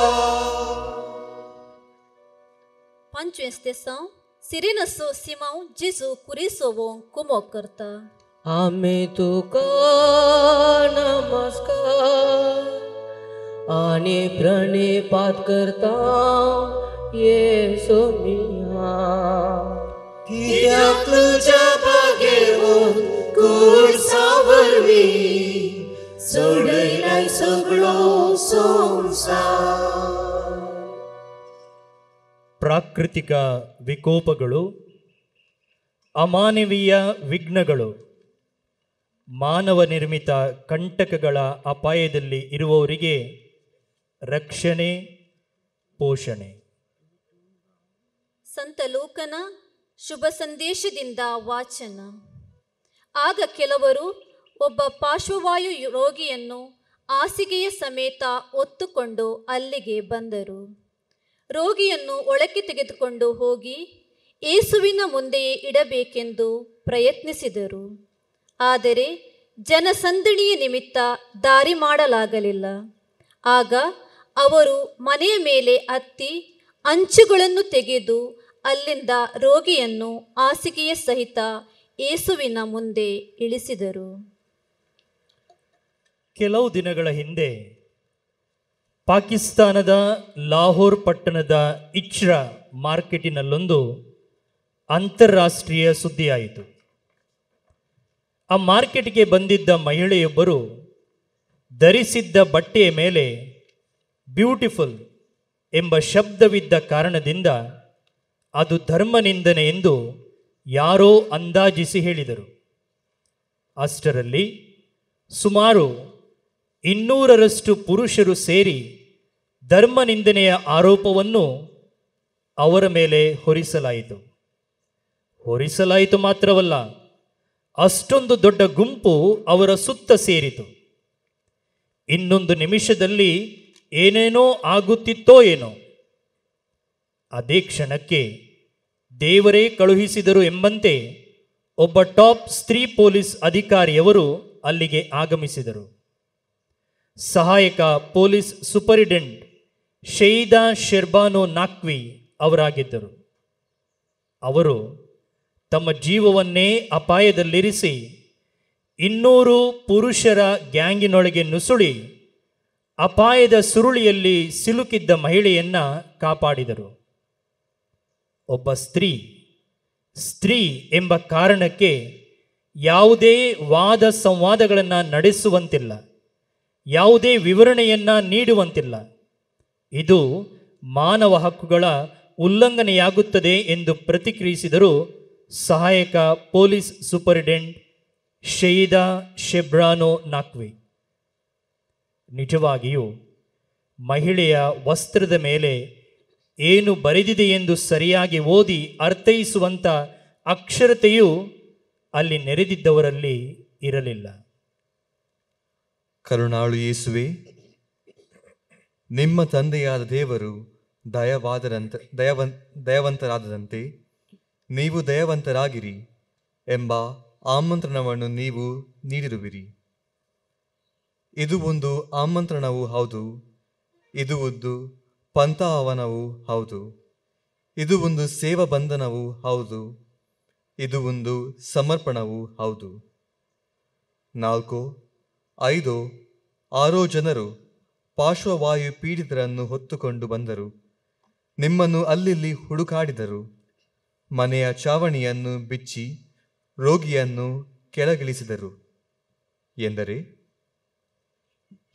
पंचवीस तेसांव सिरेनसो सिमांव जेजू कुरिसोवोंक कुमोक करता. आमी तुका नमस्कार आनी प्रणिपात करता येसू मिया. कित्याक तुज्या बागेवन कुर्सा वरवीं सोडयलाय सगळो संवसार. ಪ್ರಾಕೃತಿಕ ವಿಕೋಪಗಳು, ಅಮಾನವೀಯ ವಿಘ್ನಗಳು, ಮಾನವ ನಿರ್ಮಿತ ಕಂಟಕಗಳ ಅಪಾಯದಲ್ಲಿ ಇರುವವರಿಗೆ ರಕ್ಷಣೆ, ಪೋಷಣೆ. ಸಂತ ಲೂಕನ ಶುಭ ಸಂದೇಶದಿಂದ ವಾಚನ. ಆಗ ಕೆಲವರು ಒಬ್ಬ ಪಾರ್ಶ್ವವಾಯು ರೋಗಿಯನ್ನು ಹಾಸಿಗೆಯ ಸಮೇತ ಹೊತ್ತುಕೊಂಡು ಅಲ್ಲಿಗೆ ಬಂದರು. ರೋಗಿಯನ್ನು ಒಳಕ್ಕೆ ತೆಗೆದುಕೊಂಡು ಹೋಗಿ ಯೇಸುವಿನ ಮುಂದೆಯೇ ಇಡಬೇಕೆಂದು ಪ್ರಯತ್ನಿಸಿದರು. ಆದರೆ ಜನಸಂದಣಿಯ ನಿಮಿತ್ತ ದಾರಿ ಮಾಡಲಾಗಲಿಲ್ಲ. ಆಗ ಅವರು ಮನೆಯ ಮೇಲೆ ಹತ್ತಿ ಅಂಚುಗಳನ್ನು ತೆಗೆದು ಅಲ್ಲಿಂದ ರೋಗಿಯನ್ನು ಹಾಸಿಗೆಯ ಸಹಿತ ಯೇಸುವಿನ ಮುಂದೆ ಇಳಿಸಿದರು. ಕೆಲವು ದಿನಗಳ ಹಿಂದೆ ಪಾಕಿಸ್ತಾನದ ಲಾಹೋರ್ ಪಟ್ಟಣದ ಇಚ್ರಾ ಮಾರ್ಕೆಟಿನಲ್ಲೊಂದು ಅಂತಾರಾಷ್ಟ್ರೀಯ ಸುದ್ದಿಯಾಯಿತು. ಆ ಮಾರ್ಕೆಟ್ಗೆ ಬಂದಿದ್ದ ಮಹಿಳೆಯೊಬ್ಬರು ಧರಿಸಿದ್ದ ಬಟ್ಟೆಯ ಮೇಲೆ ಬ್ಯೂಟಿಫುಲ್ ಎಂಬ ಶಬ್ದವಿದ್ದ ಕಾರಣದಿಂದ ಅದು ಧರ್ಮನಿಂದನೆ ಎಂದು ಯಾರೋ ಅಂದಾಜಿಸಿ ಹೇಳಿದರು. ಅಷ್ಟರಲ್ಲಿ ಸುಮಾರು 200ರಷ್ಟು ಪುರುಷರು ಸೇರಿ ಧರ್ಮನಿಂದನೆಯ ಆರೋಪವನ್ನು ಅವರ ಮೇಲೆ ಹೊರಿಸಲಾಯಿತು. ಹೊರಿಸಲಾಯಿತು ಮಾತ್ರವಲ್ಲ, ಅಷ್ಟೊಂದು ದೊಡ್ಡ ಗುಂಪು ಅವರ ಸುತ್ತ ಸೇರಿತು. ಇನ್ನೊಂದು ನಿಮಿಷದಲ್ಲಿ ಏನೇನೋ ಆಗುತ್ತಿತ್ತೋ ಏನೋ. ಅದೇ ಕ್ಷಣಕ್ಕೆ ದೇವರೇ ಕಳುಹಿಸಿದರು ಎಂಬಂತೆ ಒಬ್ಬ ಟಾಪ್ ಸ್ತ್ರೀ ಪೊಲೀಸ್ ಅಧಿಕಾರಿಯವರು ಅಲ್ಲಿಗೆ ಆಗಮಿಸಿದರು. ಸಹಾಯಕ ಪೊಲೀಸ್ ಸೂಪರಿಂಟೆಂಡೆಂಟ್ ಶೈದಾ ಶೆರ್ಬಾನೋ ನಾಕ್ವಿ ಅವರಾಗಿದ್ದರು. ಅವರು ತಮ್ಮ ಜೀವವನ್ನೇ ಅಪಾಯದಲ್ಲಿರಿಸಿ 200 ಪುರುಷರ ಗ್ಯಾಂಗಿನೊಳಗೆ ನುಸುಳಿ ಅಪಾಯದ ಸುರುಳಿಯಲ್ಲಿ ಸಿಲುಕಿದ್ದ ಮಹಿಳೆಯನ್ನು ಕಾಪಾಡಿದರು. ಒಬ್ಬ ಸ್ತ್ರೀ ಸ್ತ್ರೀ ಎಂಬ ಕಾರಣಕ್ಕೆ ಯಾವುದೇ ವಾದ ಸಂವಾದಗಳನ್ನು ನಡೆಸುವಂತಿಲ್ಲ, ಯಾವುದೇ ವಿವರಣೆಯನ್ನು ನೀಡುವಂತಿಲ್ಲ. ಇದು ಮಾನವ ಹಕ್ಕುಗಳ ಉಲ್ಲಂಘನೆಯಾಗುತ್ತದೆ ಎಂದು ಪ್ರತಿಕ್ರಿಯಿಸಿದರು ಸಹಾಯಕ ಪೊಲೀಸ್ ಸೂಪರಿಂಟೆಂಡೆಂಟ್ ಶೈದಾ ಶೆಬ್ರಾನೋ ನಾಕ್ವಿ. ನಿಜವಾಗಿಯೂ ಮಹಿಳೆಯ ವಸ್ತ್ರದ ಮೇಲೆ ಏನು ಬರೆದಿದೆ ಎಂದು ಸರಿಯಾಗಿ ಓದಿ ಅರ್ಥೈಸುವಂಥ ಅಕ್ಷರತೆಯು ಅಲ್ಲಿ ನೆರೆದಿದ್ದವರಲ್ಲಿ ಇರಲಿಲ್ಲ. ಕರುಣಾಳು ಯೇಸುವೆ, ನಿಮ್ಮ ತಂದೆಯಾದ ದೇವರು ದಯಾವಂತರಾದಂತೆ ನೀವು ದಯಾವಂತರಾಗಿರಿ ಎಂಬ ಆಮಂತ್ರಣವನ್ನು ನೀವು ನೀಡಿರುವಿರಿ. ಇದು ಒಂದು ಆಮಂತ್ರಣವೂ ಹೌದು, ಇದು ಒಂದು ಪಂಥಾಹ್ವಾನವೂ ಹೌದು, ಇದು ಒಂದು ಸೇವಾ ಬಂಧನವೂ ಹೌದು, ಇದು ಒಂದು ಸಮರ್ಪಣವೂ ಹೌದು. 4, 5, 6 ಜನರು ಪಾರ್ಶ್ವವಾಯು ಪೀಡಿತರನ್ನು ಹೊತ್ತುಕೊಂಡು ಬಂದರು. ನಿಮ್ಮನ್ನು ಅಲ್ಲಿಲ್ಲಿ ಹುಡುಕಾಡಿದರು. ಮನೆಯ ಚಾವಣಿಯನ್ನು ಬಿಚ್ಚಿ ರೋಗಿಯನ್ನು ಕೆಳಗಿಳಿಸಿದರು. ಎಂದರೆ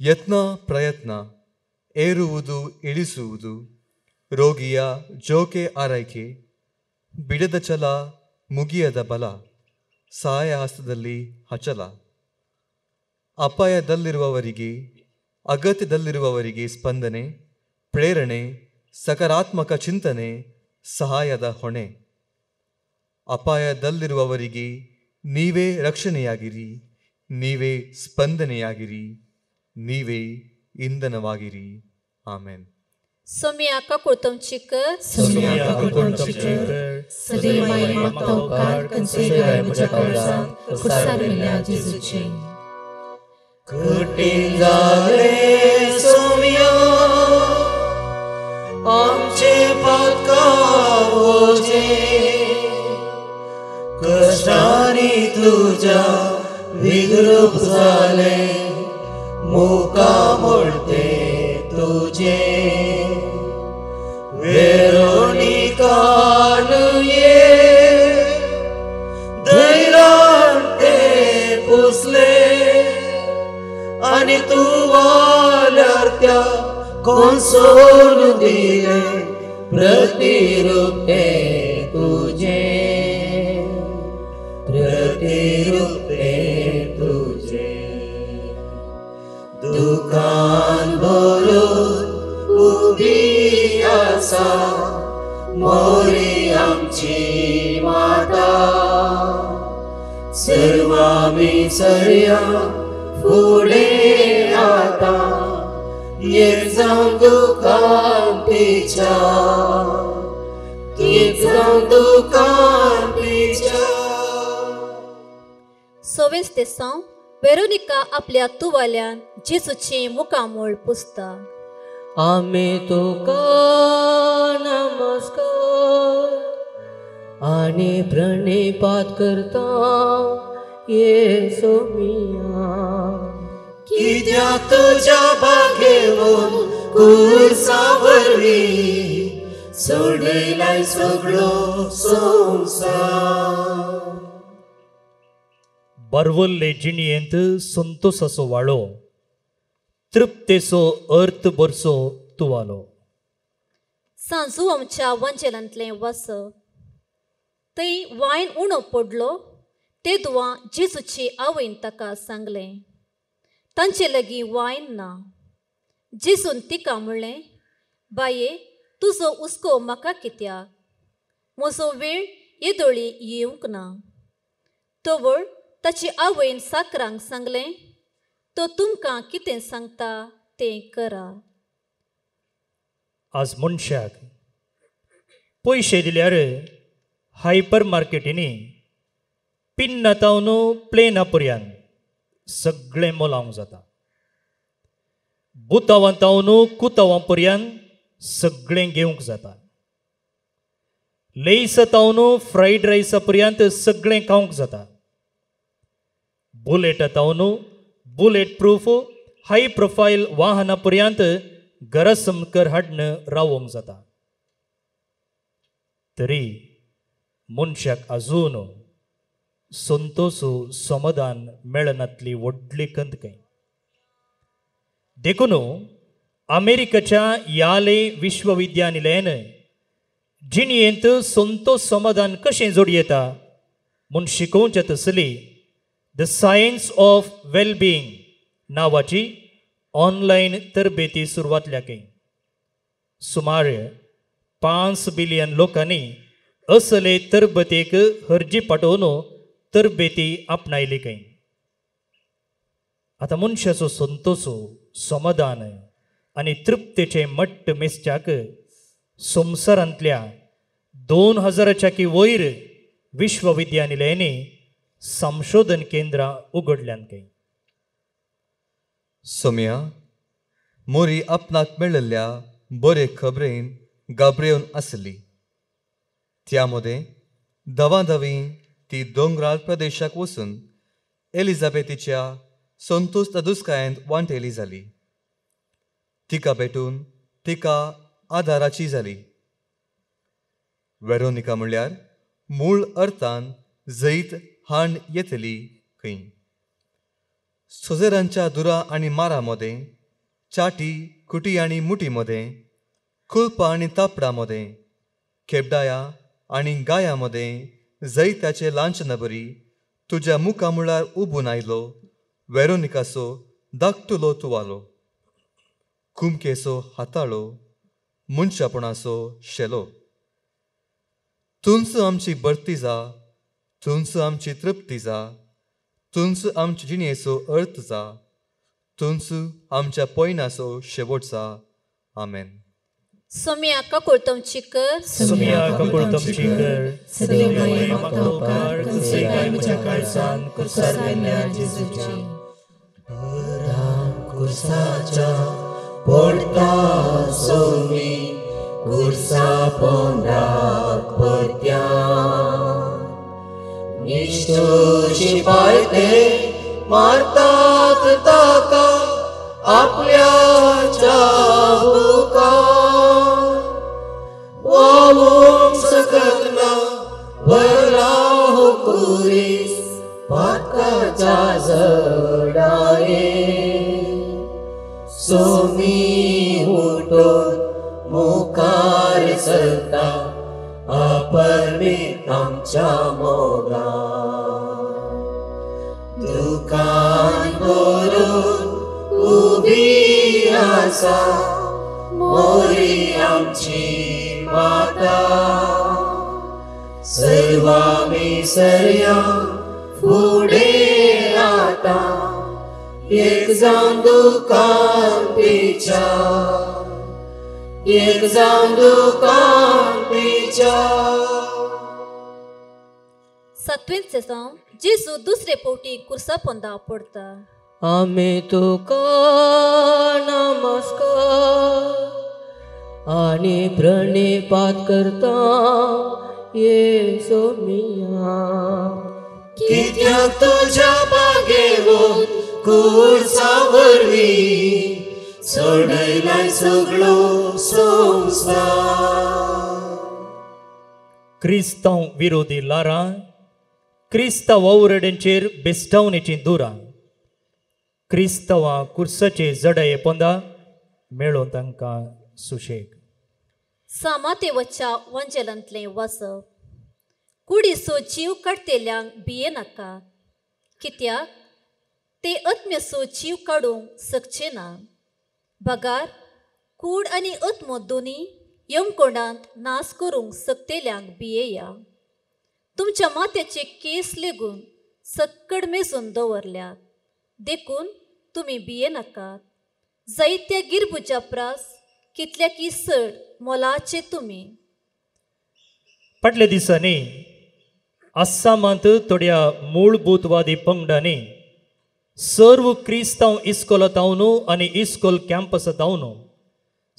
ಯತ್ನ ಪ್ರಯತ್ನ, ಏರುವುದು ಇಳಿಸುವುದು, ರೋಗಿಯ ಜೋಕೆ ಆರೈಕೆ, ಬಿಡದ ಛಲ, ಮುಗಿಯದ ಬಲ, ಸಹಾಯಹಸ್ತದಲ್ಲಿ ಅಚಲ, ಅಪಾಯದಲ್ಲಿರುವವರಿಗೆ ಅಗತ್ಯದಲ್ಲಿರುವವರಿಗೆ ಸ್ಪಂದನೆ, ಪ್ರೇರಣೆ, ಸಕಾರಾತ್ಮಕ ಚಿಂತನೆ, ಸಹಾಯದ ಹೊಣೆ. ಅಪಾಯದಲ್ಲಿರುವವರಿಗೆ ನೀವೇ ರಕ್ಷಣೆಯಾಗಿರಿ, ನೀವೇ ಸ್ಪಂದನೆಯಾಗಿರಿ, ನೀವೇ ಇಂಧನವಾಗಿರಿ. ಆಮೇನ್. ಸೊಮಿಯ ಕಾಕುಳ್ತಂಚಿ कर, सोम्या काकुळतमची कर, सदैव मागता उपकार कन्सेगाय म्हज्या काळजांत खुर्सार मेल्या जेजूचे. कठीण जालें सोम्या आमचे पातकावोजे, कश्टांनी तुज्या विद्रूप जालें मुखा मोडते तुजे. वेरोनिकान ये धैर्यान ते पुसले आनी तूं वाल्यार त्या कोन्सोल दिलें प्रतिरूप तें तुजें, प्रतिरूप तें तुजें. दुकान भरून उबी आसा मोरी आमची माता, सर्वामी सरया फुडें आतां येत जावन दुकान तिच्या, येत जावन दुकान तिच्या. सवेंच तेसांव वेरोनिका आपल्या तुवाल्यान जेजूचें मुखामळ पुसता. आमी तुका नमस्कार आनी प्रणिपात करता येसू मिया. कित्याक तुज्या बागेवन खुर्सा वरवीं सोडयलाय सगळो संवसार. बारवल्ले जिणयेंत संतोसाचो वाळो, तृप्तेचो अर्थ भरचो तुवालो. सांजू आमच्या वंजेलांतलें वस थंय वायन उणो पडलो ते दुवा जेजूचे आवयन ताका सांगलें, तांचे लागीं वायन ना. जेजून तिका म्हणलें, बाये तुजो हुस्को म्हाका कित्याक, म्हजो वेळ येदोळी येवंक ना. तवळ ताची आवयन साकरांक सांगलें, तो तुमकां कितें सांगता तें करा. आज मनशाक पयशे दिल्यार हायपर मार्केटींनी पिन्ना तावन प्लेना पर्यंत सगळें मोलावंक जाता. बुतावां तावन कुतावां पर्यंत सगळें घेवंक जाता. लेसा तावन फ्रायड रायसा पर्यंत सगळें खावंक जाता. बुलेटा तावन बुलेट प्रूफ हाय प्रोफायल वाहना पर्यंत घरा समकर हाडून रावोंक जाता. तरी मनशाक अजून संतोष समाधान मेळनातली व्हडली खंत खंय. देखून अमेरिकेच्या याले विश्वविद्यानिलयान जिणयेंत संतोष समाधान कशें जोडयेता म्हूण शिकोवचें तसली the science of wellbeing नांवाची ऑनलायन तरबेती सुरवातल्या खंय. सुमार 5 बिलियन लोकांनी असले तरबतेक अर्जी पाठोवन तरबेती आपणायली खंय. आतां मनशाचो संतोसो समाधान आनी तृप्तेचें मट्ट मेजच्याक संवसारांतल्या 2000च्या की वयर विश्वविद्यालयांनी संशोधन केंद्रां उगडल्यान खंय. सोम्या मोरी आपणाक मेळिल्ल्या बरे खबरेन घाबरेवन आसली. त्या मदें दवादवी ती दोंगराळ प्रदेशाक वचून एलिझाबेथीच्या संतोष दुस्कायेंत वांटेली जाली. तिका भेटून तिका आदाराची जाली. वेरोनिका म्हणल्यार मूळ अर्थान जैत हाण येतली खंय. सोजेरांच्या दुरा आनी मारा मदें, चाटी कुटी आनी मुठी मदें, कुल्पा आनी तापडा मदें, खेपडाया आनी गाया मदें जैताचे लांछना बरी तुज्या मुखा मुळार उबून आयलो वेरोनिकाचो धाकटुलो तुवालो, कुमकेचो हाताळो, मनशापणाचो शेलो. तुंच आमची भरती जा, तुंच आमची तृप्ती जा, तुंच आमचे जिणेचो अर्थ जा, तुंच आमच्या पयणाचो शेवट जा. आमेन. सोम्या काकुळतमची कर, सोम्या काकुळतमची कर, सदैव मागता उपकार कसय म्हज्या काळजान कुर्सार गेल्ल्या जेजूची. कुर्साच्या पडता सोमी कुर्सा पोंदाक परत्या निश्ठूर शिपाय ते मारतात ताका आपल्या चाबुकान. वावूंक सकतना भरला हो कुरीस पातकाच्या जडाये. सोमी उठून मुखार चलता अपरमीत आमच्या मोगान. दुकान भरून उबी आसा मोरी आमची माता. सर्वामी सरया फुडें आता एक जावन दुकान पिच्या, एक जावन दुकान पिच्या. सातवें सेसांव जेजू दुसरे पवटी कुर्सा पोंदा पडता. आमी तुका नमस्कार आनी प्रणिपात करता ये सोमिया. कित्याक तुज्या बागेवन कुर्सा वरवीं सोडयलाय सगळो संवसार. क्रिस्तांव विरोधी लारां, क्रिस्तांव वावुरड्यांचेर बेस्टावणेचीं दुरां, क्रिस्तांवां कुर्साचे जडाये पोंदा मेळोवन तांकां सुशेग. सामातेवच्या वंजेलांतलें वाचप. कुडीचो जीव काडटेल्यांक भियेनाका, कित्याक ते आत्म्याचो जीव काडूंक शकचे ना. बगार कूड आनी आत्मो दोनी यमकोंडांत नाश करूंक शकतेल्यांक भियेया. तुमच्या माथ्याचे केस लेगून सक्कड मेजून दवरल्यात, देखून तुमी भियेनाकात. जायत्या गिरबुजा प्रास कितल्याकी चड मोलाचे तुमी. फाटल्या दिसांनी आसामांत थोड्या मूळभूतवादी पंगडांनी सर्व क्रिस्तांव इस्कोलांत आनी इस्कोल कॅम्पसांत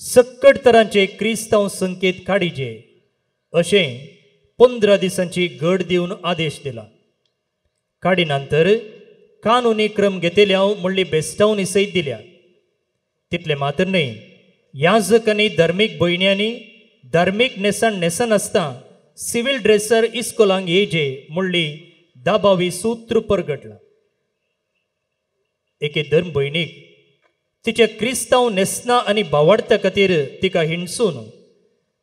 सक्कड तरांचे क्रिस्तांव संकेत काडिजे अशें 15 दिसांची गड दिवन आदेश दिला. काडी नंतर कानुनी क्रम घेतल्या म्हणली बेस्टावणी सयत दिल्या. तितलें मात्र न्हय, याजक आनी धार्मीक भयण्यांनी धार्मीक न्हेसण न्हेसनासतना सिव्हील ड्रेसर इस्कोलांक येजे म्हणली दाबावी सूत्र परगटला. एके धर्म भयणीक तिच्या क्रिस्तांव न्हेसना आनी बावडत्या खातीर तिका हिणसून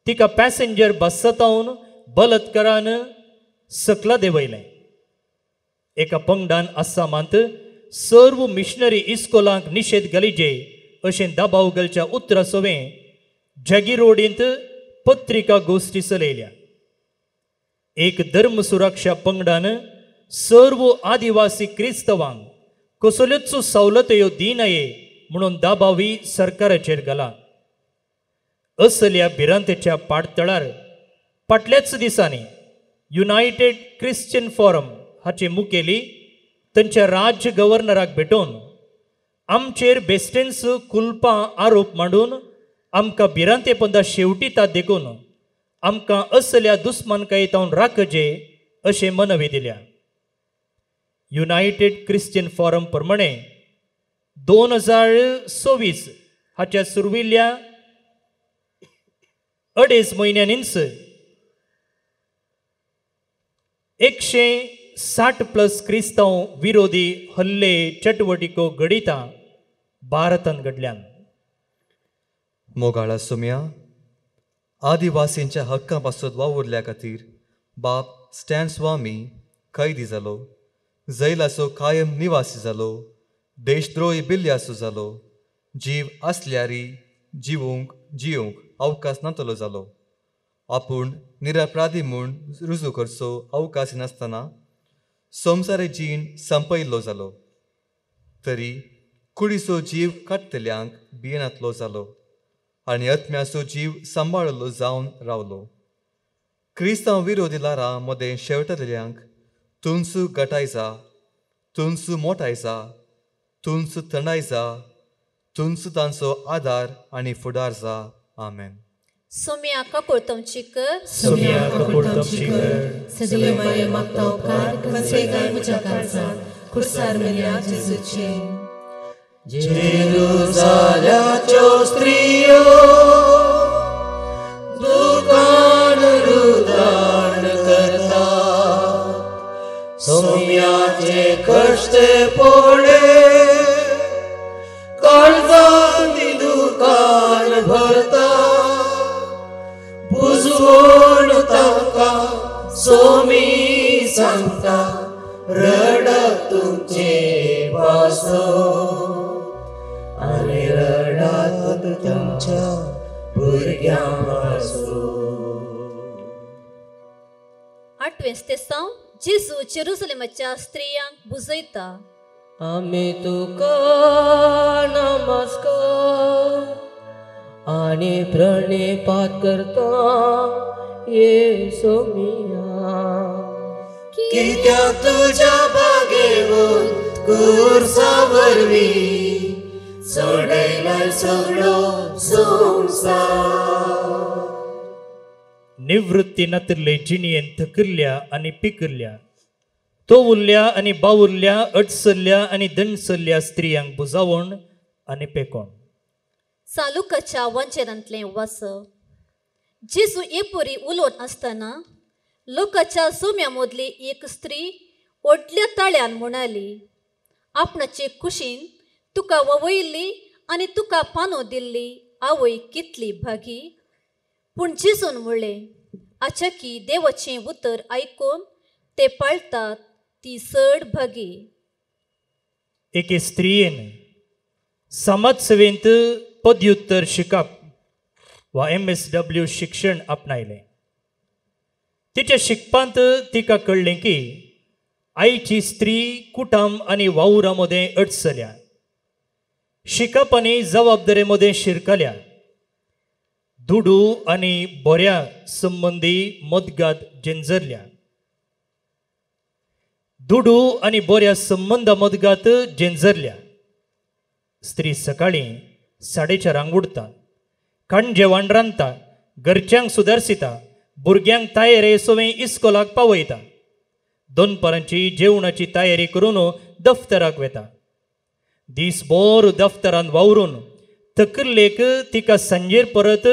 तिका पॅसेंजर बसतावन बलात्कारान सकला देंवयलें. एका पंगडान आसामांत सर्व मिशनरी इस्कोलांक निशेध घालिजे अशें दबाव घालच्या उतरा सवें जगी रोडींत पत्रिका गोश्टी चलयल्या. एक धर्म सुरक्षा पंगडान सर्व आदिवासी क्रिस्तांवांक कसल्योच सवलत्यो दिनाये म्हणून दबावी सरकाराचेर घाला. असल्या भिरांतेच्या पाडतळार फाटल्याच दिसांनी युनायटेड क्रिश्चन फोरम हाचे मुखेली तांच्या राज्य गव्हर्नराक भेटोवन आमचेर बेस्टेन्स कुलपां आरोप मांडून आमकां भिरांते पंदा शेवटितात देखून आमकां असल्या दुस्मानकायेतावन राखचे अशें मनवी दिल्या. युनायटेड क्रिश्चन फोरम प्रमाणे 2024 हाच्या सुरविल्ल्या 2.5 म्हयन्यांनीच 160+ क्रिस्तांव विरोधी हल्ले चटवटिको घडिता भारतांत घडल्यान. मोगाळा सुम्या, आदिवासींच्या हक्कां पासत वावुरल्या खातीर बाप स्टॅन स्वामी कैदी जालो, जैलाचो कायम निवासी जालो, देशद्रोही बिल्ल्यासो जालो, जीव आसल्यारी जिवूंक जिवंक अवकाश नातलो जालो. आपूण निरपराधी म्हूण रुजू करचो अवकाश नासतना संवसारी जीण संपयल्लो जालो. तरी कुडीचो जीव काडटल्यांक भियेनातलो जालो आनी आत्म्याचो जीव सांबाळलो जावन रावलो. क्रिस्तांव विरोधी ल्हारां मदें शेवटल्यांक तुमचो गटाय जा, तुमचो मोटाय जा, तुमचो थंडाय जा, तुमचो तांचो आदार आनी फुडार जा. आमेन. सोम्या काकुळतमची कर, सोम्या काकुळतमची कर, सदैव माये मागता उपकार कन्सेगाय म्हज्या काळजांत खुर्सार मेल्या जेजूचे. जेरुजाल्याच्यो स्त्रियो दुकान रुदान करता, सोम्याचे कश्ट पोळे काळजांत दुकान भरता, बुजवण तांकां सोमी सांगता रडत तुमचे पासो आनी रडात तुमच्या भुरग्यां पासो. आठवें स्तेसांव जेजू जेरुसलेमाच्या स्त्रियांक बुजयता. आमी तुका नमस्कार आनी प्रणिपात करता येसोमिया. कित्याक तुज्या बागेवन खुर्सा वरवीं सोडयलाय सगळो संवसार. निवृत्ती नातिल्ले जिणयेन थकिल्ल्या आनी पिकिल्ल्या, तोवुल्ल्या आनी बावुल्ल्या, अडसल्ल्या आनी दणसल्ल्या स्त्रियांक बुजावण आनी पेकोण. चालुकाच्या वंचेरांतलें वाचप. जेजू एपुरी उलोवन आसतना लोकाच्या जोम्या मदली एक स्त्री व्हडल्या ताळ्यान म्हणाली, आपणाचे कुशीन तुका ववयल्ली आनी तुका पानो दिल्ली आवय कितली भागी. पूण जेजून म्हणलें, आचाकी देवाचें उतर आयकून ते पाळटात ती चड भागी. एके स्त्रियेन समाजसेवेंत पदव्युत्तर शिकप वा MSW शिक्षण आपणायलें. तिच्या शिकपांत तिका कळ्ळें की आयची स्त्री कुटाम आनी वावुरा मदें अडचल्या, शिकप आनी जबाबदारे मदें शिरकल्या, दुडू आनी बऱ्या संबंदी मदगात जेंजरल्या, दुडू आनी बऱ्या संबंदा मदगात जेंजरल्या. स्त्री सकाळीं 4:30 उठता, खाण जेवण रांदता, घरच्यांक सुदारसिता, भुरग्यांक तयारे सवें इस्कोलाक पावयता, दनपारांची जेवणाची तयारी करून दफ्तराक वेता. दीसभर दफ्तरांत वावरून थकिल्लेक तिका सांजेर परत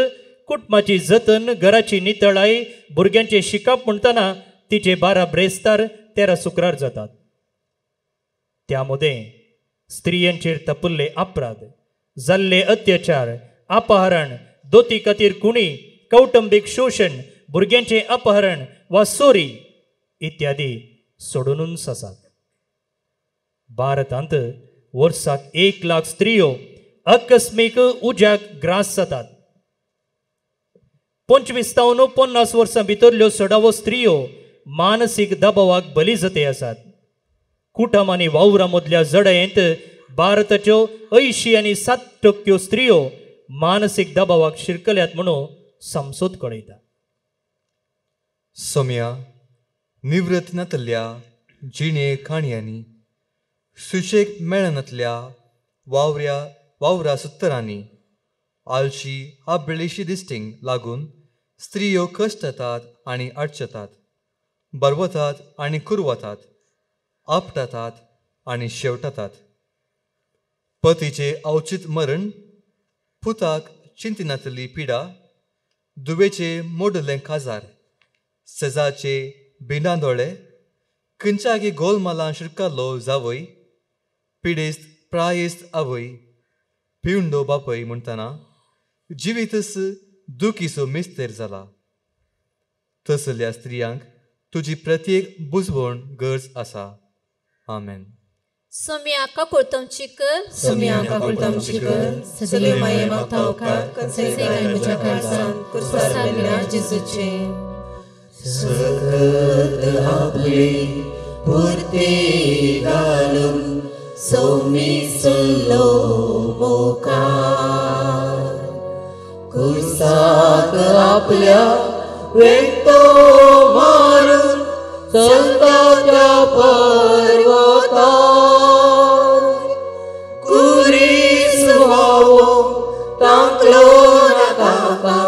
कुटुंबाची जतन, घराची नितळाय, भुरग्यांचें शिकप म्हणटना तिचे 12 ब्रेस्तार 13 शुक्रार जातात. त्या मदें स्त्रियांचेर तपल्ले अपराध, जाल्ले अत्याचार, अपहरण, दोती खातीर खुणी, कौटुंबीक शोशण, भुरग्यांचें अपहरण वा चोरी इत्यादी सोडूनच आसात. भारतांत वर्साक 1 लाख स्त्रियो आकस्मीक उज्याक ग्रास जातात. 25 तावन 50 वर्सां भितरल्यो सडावो स्त्रियो मानसीक दबावाक बली जाते आसात. कुटम आनी वावरा मदल्या जडयेंत भारताच्यो 80 आणि 7% स्त्रियो मानसीक दबावाक शिरकल्यात म्हणून संसोद कळयता. सोम्या, निवृत्त नातल्या जिणे काणयांनी, सुशेग मेळनातल्या वावऱ्या वावरा सुत्तरांनी, आळशी आबळेशी दिश्टींक लागून स्त्रियो कश्टतात आनी अडचतात, बरवतात आनी कुरवतात, आपटातात आनी शेवटातात. पतीचे अवचित मरण, पुताक चिंतिनातली पिडा, दुवेचे मोडलें काजार, सेजाचे बिनादोळे, खंयच्यागी गोलमालां शिरकालो जावय, पिडेस्त प्रायेस्त आवय, पिवंडो बापय म्हणटना जिवीतच दुखीचो मिस्तेर जाला. तसल्या स्त्रियांक तुजी प्रत्येक बुजवण गरज आसा. आमेन. सोम्या, काकुळतमची कर. सोम्या, काकुळतमची कर. सगळे माये मागता उपकार कन्सेगाय म्हज्या काळजान कुर्सार मेल्ल्या जेजूचे. सकत आपली पुरती घालून सोमी सल्लो मुखार, कुर्साक आपल्या वेंतो मारून चलता त्या पर्वतार. कुरीस व्हावो तांकलो ना ताका,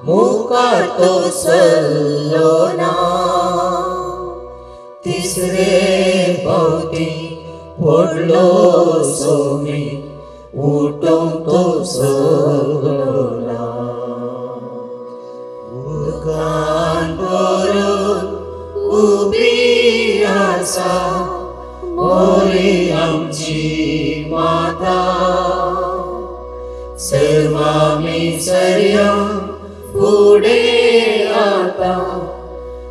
मुखार तो सल्लो ना. तिसरे भोवती पडलो सोमी, उठोंक तो सगलो ना. उदकान भरून उबी आसा मोरी आमची माता, सर्वामी सर्या फुडें आतां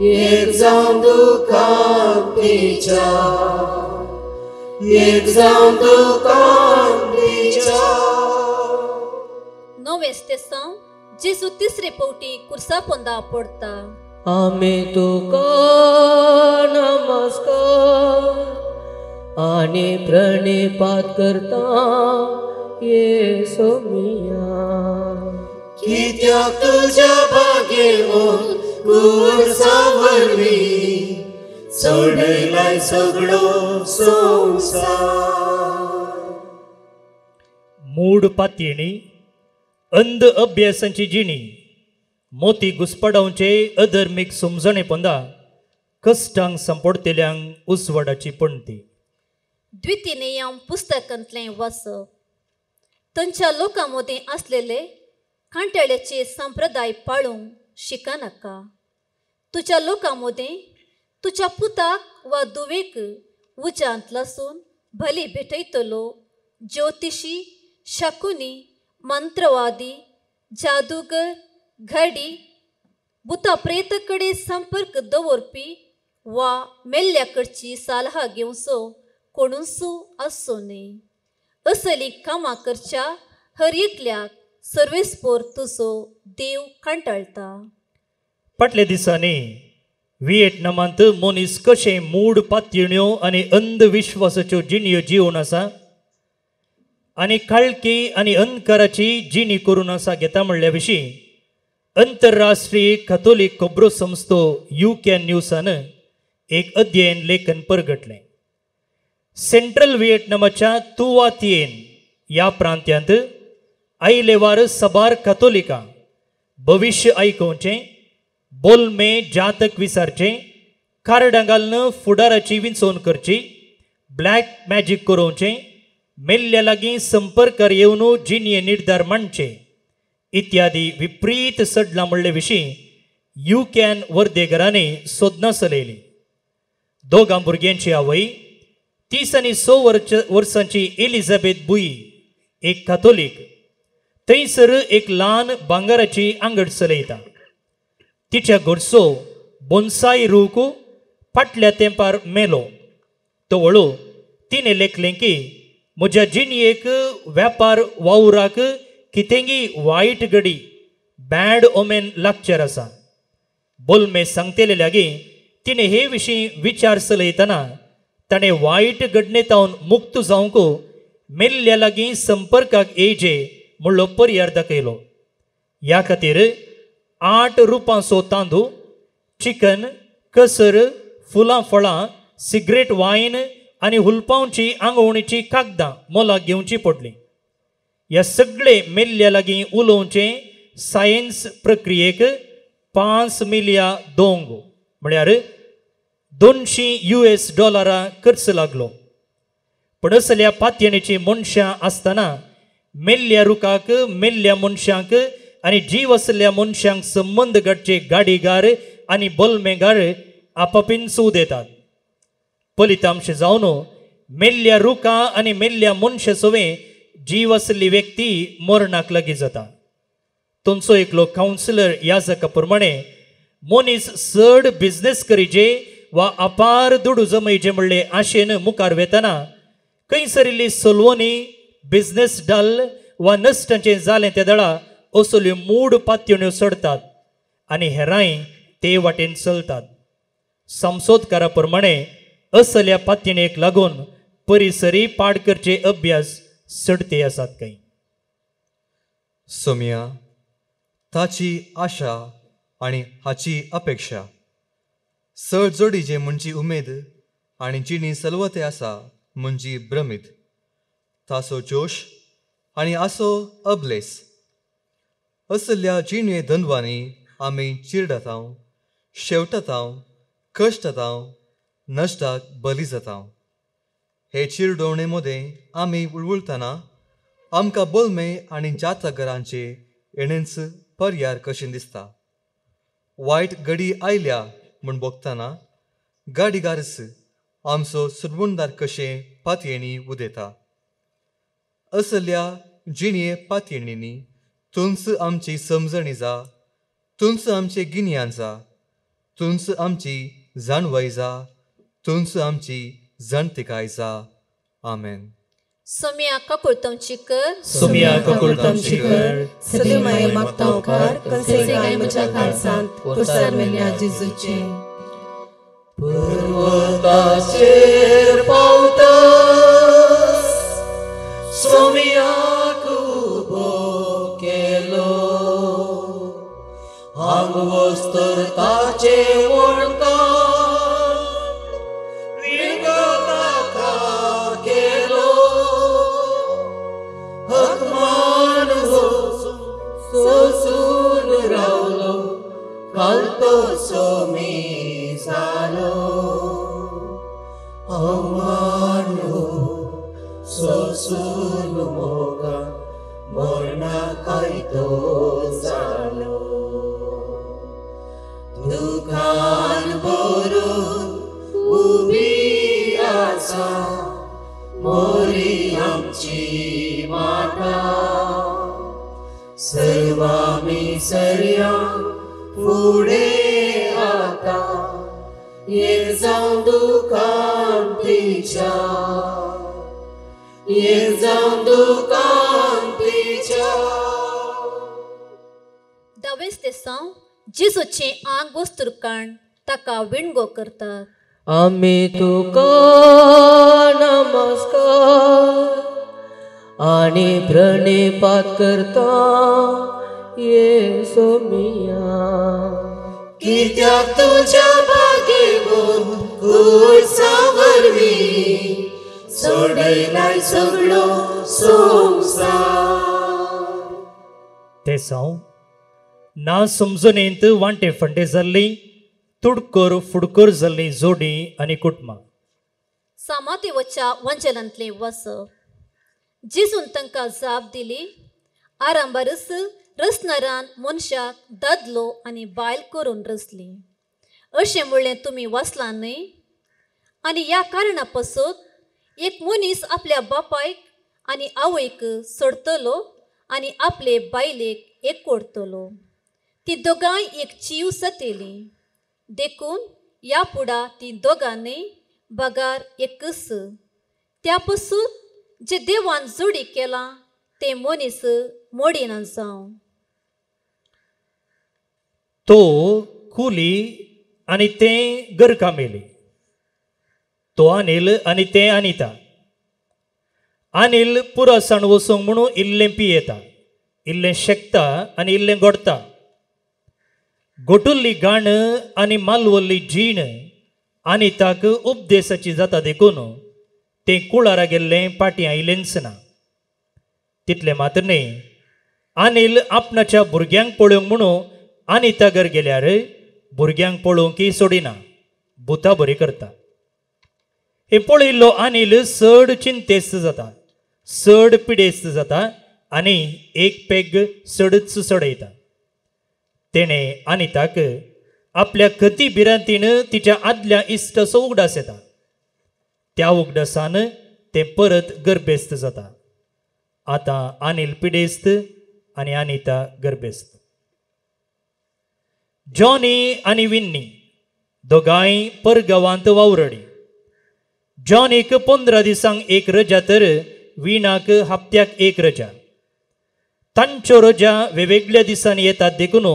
एक जावन दुकान तिच्या, एक जावन दुकान तिच्या. नवें स्तेसांव, जेजू तिसरे पावटी कुर्सा पोंदा पडता. आमी तुका नमस्कार आनी प्रणिपात करता येसोमिया. कित्याक तुज्या बागेवन कुर्सा वरवीं सोडयलाय सगळो संवसार. मूड पातयेणी, अंध अभ्यासांची जिणी, मोती घुसपडावचे अधर्मीक समजणे पोंदा कश्टांक सांपडटेल्यांक उसवडाची पणती. द्वितीय नियम पुस्तकांतलें वाचप. थंयच्या लोकां मदीं आसलेले कांटेळ्याचे संप्रदाय पाळूंक शिकनाका. तुज्या लोकां मदीं तुज्या पुताक वा धुवेक उज्यांत लासून बली भेटयतलो ज्योतिशी, शकुनी, मंत्रवादी, जादूगर, घडी, भुता प्रेत कडेन संपर्क दवरपी वा मेल्ल्या कडची सालहा घेवचो कोणूच आसचो न्हय. असलीं कामां करच्या हर एकल्याक सर्वेस्पोर तुजो देव कांटाळटा. फाटल्या दिसांनी व्हिएतनामांत मनीस कशें मूड पातयण्यो आनी अंधविश्वासाच्यो जिणयो जिवन आसा आनी काळखी आनी अंधकाराची जिणी करून आसा घेता म्हणल्या विशीं अंतरराष्ट्रीय कथोलीक खबरो संस्थो you can न्यूसान एक अध्ययन लेखन परगटलें. सेंट्रल व्हिएतनामाच्या तुवातियेन ह्या प्रांत्यांत आयलेवार सबार कथोलिकां भविश्य आयकोवचें, बोलमे जातक विचारचें, कार्डां घालून फुडाराची विंचोवन करची, ब्लॅक मॅजीक करोवचें, मेल्ल्या लागीं संपर्कार येवन जिणये निर्धार मांडचे इत्यादी विपरीत सडलां म्हणले विशीं you can वर्देगरांनी सोदनां चलयली. दोगां भुरग्यांची आवय 30 आणि 6 वर्सांची एलिझाबेथ बुई एक कातोलीक थंयसर एक ल्हान भांगराची आंगड चलयता. तिच्या घरचो बोन्साय रूख फाटल्या तेंपार मेलो. तो वळू तिणें लेखलें की म्हज्या जिणयेक वेपार वावराक कितेंगी वायट घडी, बॅड ओमेन लागचेर आसा. बोलमे सांगतेले लागीं तिणें हे विशीं विचार चलयतना ताणें वायट घडणेतावन मुक्त जावंक मेल्ल्या लागीं संपर्काक येयचे म्हणलो पर्याय दाखयलो. ह्या खातीर 8 रुपांचो तांदूळ, चिकन, कसर, फुलां फळां, सिगरेट, वायन आनी हुलपावची आंगवणीची कागदां मोलाक घेवची पडली. ह्या सगळे मेल्ल्या लागीं उलोवचें सायन्स प्रक्रियेक 5 मिलया दोंग म्हळ्यार $200 US खर्च लागलो. पूण असल्या पातयेणीची मनशां आसतना मेल्ल्या रुखाक, मेल्ल्या मनशांक आनी जीव आसल्या मनशांक संबंद घडचे गाडीगार आनी बोलमेगार आपापीन सूद येतात. फलितांश जावन मेल्ल्या रुखा आनी मेल्ल्या मनशा सवें जीव आसली व्यक्ती मरणाक लागीं जाता. तुमचो एकलो कावन्सिलर ह्या जाका प्रमाणे मनीस चड बिजनेस करीचे वा अपार दुडू जमयचे म्हणले आशेन मुखार वेतना खंयसरिल्ली सलवणी, बिजनेस डल वा नश्टांचें जालें त्या दळा असल्यो मूड पातयण्यो चडतात आनी हेरांय ते वाटेन चलतात. संशोधकारा प्रमाणे असल्या पातयणेक लागून परिसरी पाड करचे अभ्यास चडते आसात. कांय सोमिया, ताची आशा आनी हाची अपेक्षा, सळ जोडीचे म्हणजे उमेद आनी जिणी सलवते आसा म्हणजे भ्रमीत, तासो जोश आनी आसो अबलेस, असल्या जिणे दंदवांनी आमी चिरडतांव, शेवटतांव, कश्टतांव, नश्टाक बली जातांव. हे चिरडोवणे मदें आमी उळवुळतना आमकां बोलमे आनी जातगरांचे येणेंच पर्यार कशें दिसता. वायट घडी आयल्या म्हूण भोगतना गाडीगारच आमचो सुरवणदार कशें पातयेणी उदयता. असल्या जिणये पातयेणींनी तुंच आमची समजणी जा, तुंच आमचे गिन्यान जा, तुंच आमची जाणवाय जा, तुंच आमची जाणतिकाय जा. आमेन. सोमिया काकुळतमची कर, सोमिया काकुळतमची कर, सदैव मागतांवकार कन्सेगाय म्हज्या काळजांत कुर्सार मेल्ल्या जेजूचे. पर्वताचेर पावतास सोमियाक उबो केलो, हांग वस्तर ताचे वणकान विणगो ताका केलो, हकमान सोसून रावलो, काल तो सोमी जालो. अवमान सोसून मोगा मरणा कायदो जालो, दुखान भरून उबी आसा मोरी आमची माता, सर्वामी सर्या फुडें आता एक जावन दुखान तिच्या, एक जावन दुखान तिच्या. दावेस तेसांव जेजूचें आंग वस्तुरकाण ताका विणगो करतात. आमी तुका नमस्कार आनी प्रणिपात करता ये सोमिया, कित्याक तुज्या भागेवून कुर्सा वरवीं सोडयलाय सगळो संवसार. तेसांव ना समजणेंत वांटे फंटे जाल्ली, तुडकर फुडकर जाल्ली जोडी आनी कुटुंबां. सामादेवाच्या वंजलांतलें वसप. जेजून तांकां जाप दिली, आरंभारच रचणारान मनशाक दादलो आनी बायल करून रचली अशें म्हणलें तुमी वाचलां न्हय? आनी ह्या कारणा पासत एक मनीस आपल्या बापायक आनी आवयक सोडतलो आनी आपले बायलेक एकवटतलो, ती दोगांय एक चीव जातली. देखून ह्या फुडा ती दोगां न्हय बगार एकच. त्या पसून जे देवान जोडी केलां तें मनीस मोडिना जावं. तो कुली आनी तें गरकामेली, तो अनिल आनी तें अनिता. अनिल पुरसाण वचूंक म्हणून इल्लें पियेता, इल्लें शेकता आनी इल्लें गोडटा. गोटुल्ली गाण आनी मालवल्ली जीण अनिताक उपदेसाची जाता देखून तें कुळारा गेल्लें पाटी आयलेंच ना. तितलें मात्र न्ही, अनिल आपणाच्या भुरग्यांक पळोवंक म्हणून अनिता घर गेल्यार भुरग्यांक पळोवंकय सोडिना, भुता बरी करता. हें पळयल्लो अनिल चड चिंतेस्त जाता, चड पिडेस्त जाता आनी एक पेग चडच चडयता. तेणें अनिताक आपल्या खती भिरांतीन तिच्या आदल्या इश्टाचो उगडास येता. त्या उगडासान तें परत गर्भेस्त जाता. आतां अनिल पिडेस्त आनी अनिता गर्भेस्त. जॉनी आनी विन्नी दोगांय परगांवांत वावरडी. जॉनीक 15 दिसांक एक रजा तर विणाक हप्त्याक एक रजा. तांच्यो रजा वेगवेगळ्या दिसांनी येतात देखून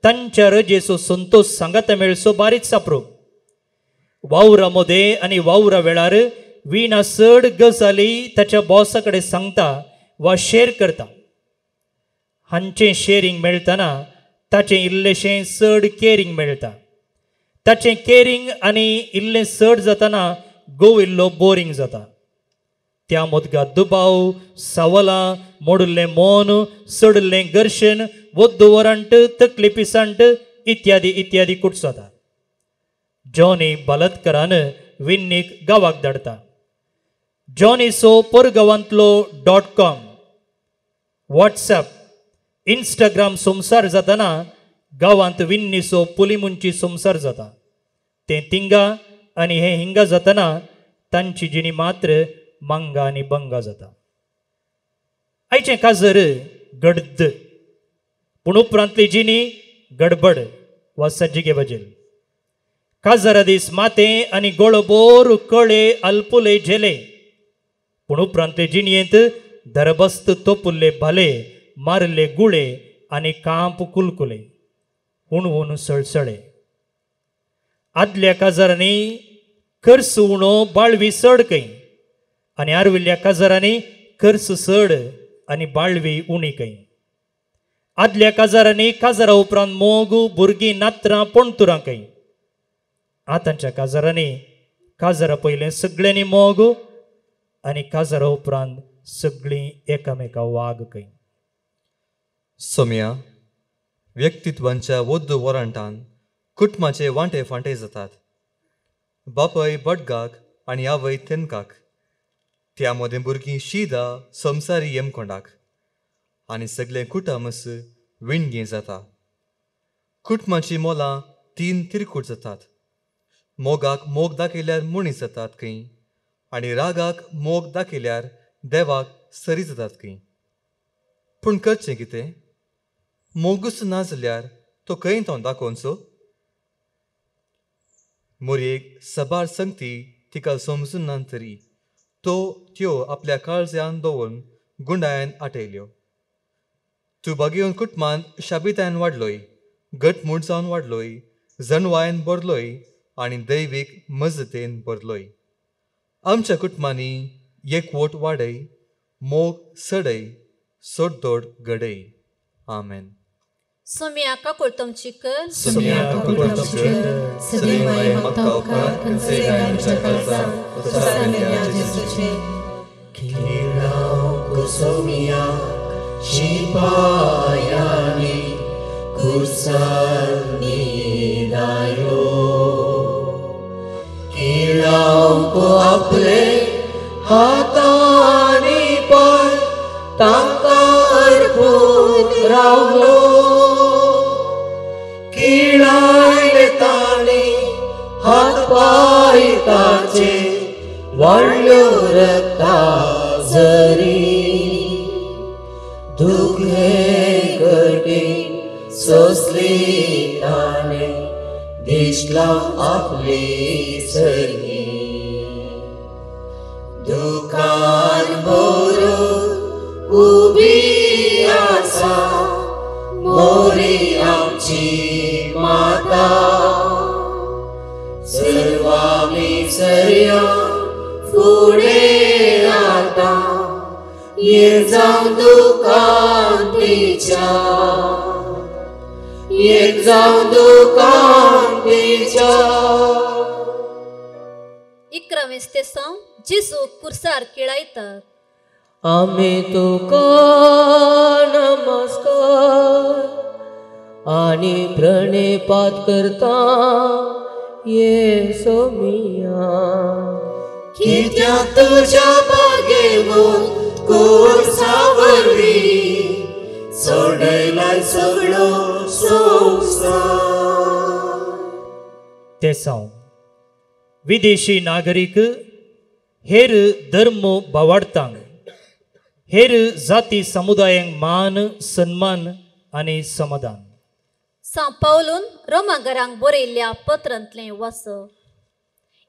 तांच्या रजेचो संतोश सांगाता मेळचो बारीक सापरो. वावरा मदें आनी वावरा वेळार विणा चड गजाली ताच्या बॉसा कडेन सांगता वा शेर करता. हांचें शेरींग मेळटना ताचें इल्लेशें चड केरींग मेळटा. ताचें केरींग आनी इल्लें चड जातना गोव इल्लो बोरींग जाता. त्या मोदगा दुबाव, सवलां, मोडिल्लें मन, चडिल्लें घर्शण, वद्द वरांट, तकली पिसांट इत्यादी इत्यादी कुट जाता. जॉनी बलात्कारान विन्नीक गांवाक धाडटा. जॉनीचो परगांवांतलो .com, WhatsApp, Instagram संवसार जातना गांवांत विन्नीचो पुलीमुंची संवसार जाता. तें तिंगा आनी हें हिंगा जातना तांची जिणी मात्र मांगा आनी बंगा जाता. आयचें काजर गड्द, पूण उपरांतली जिणी गडबड वा सज्जिगे बजेल. काजरा दीस मातें आनी गोळोबोर कळे अल्पुले झेले, पूण उपरांतले जिणयेंत दरबस्त तोपुल्ले भाले, मारले गुळे आनी कांप कुलकुले, हुणहूण सळसळे. आदल्या काजारांनी खर्च उणो बाळवी चड खंय आनी आर्विल्ल्या काजारांनी खर्च चड आनी बाळवी उणी खंय. आदल्या काजारांनी काजारा उपरांत मोग, भुरगीं, नात्रां, पणतुरां खंय. आतांच्या काजारांनी काजारा पयलें सगळ्यांनी मोग आनी काजारा उपरांत सगळीं एकामेका वाग खंय. सोम्या, व्यक्तित्वांच्या वद्द वरांटान कुटुंबाचे वांटे फांटे जातात. बापय बडगाक आनी आवय तेनकाक, त्या मदें भुरगीं शिदा संवसारी येमकोंडाक आनी सगळें कुटुंबच विणगें जाता. कुटुंबाचीं मोलां तीन तिरकूट जातात. मोगाक मोग दाखयल्यार मनीस जातात खंय आनी रागाक मोग दाखयल्यार देवाक सरी जातात खंय. पूण करचें कितें? मोगूच ना जाल्यार तो खंय तो दाखोवचो? मोरयेक सबार संगती तिका समजून ना तरी तो त्यो आपल्या काळजान दवरून गुंडायन आटयल्यो. तूं बागेवन कुटुंबांत शाबितायन वाडलोय, घटमूट जावन वाडलोय, जनवायन भरलोय आनी दैवीक मजतेन भरलोय. आमच्या कुटुंबांनी एकवट वाडय, मोग सडय, सोडदोड घडय. आमेन. सोम्या काकुळतमची कर. सोम्या काकुळतमची कर. सदैव मागता उपकार खंयचे आमच्या काळजांत उसारलेल्या जेजूचे. किळांक सोम्या शिपायांनी कुर्सार निदायलो, किळांक आपले हातांनी पाय तांकां अर्पून रावलो. किळायले ताणी हात पाय ताचे वाडल्यो रक्ता जरी, दुखे कठीण सोसली ताणे दिसला आपली सरी. दुकान भरून उबी आसा ये जावं दुकांतीच्या, ये जावं दुकांतीच्या. 11वें स्तेसांव जेजू कुर्सार केळायतात. आमी तुका नमस्कार आनी प्रणिपात करता येसो मिया. कित्याक तुज्या बागेवून कुर्सा वरवीं सोडयलाय सगळो संवसार. तेसांव विदेशी नागरीक हेर धर्म बावाडतांक हेर जाती समुदायांक मान सन्मान आनी समाधान. सां पावलून रोमागरांक बरयल्ल्या पत्रांतलें वाचप.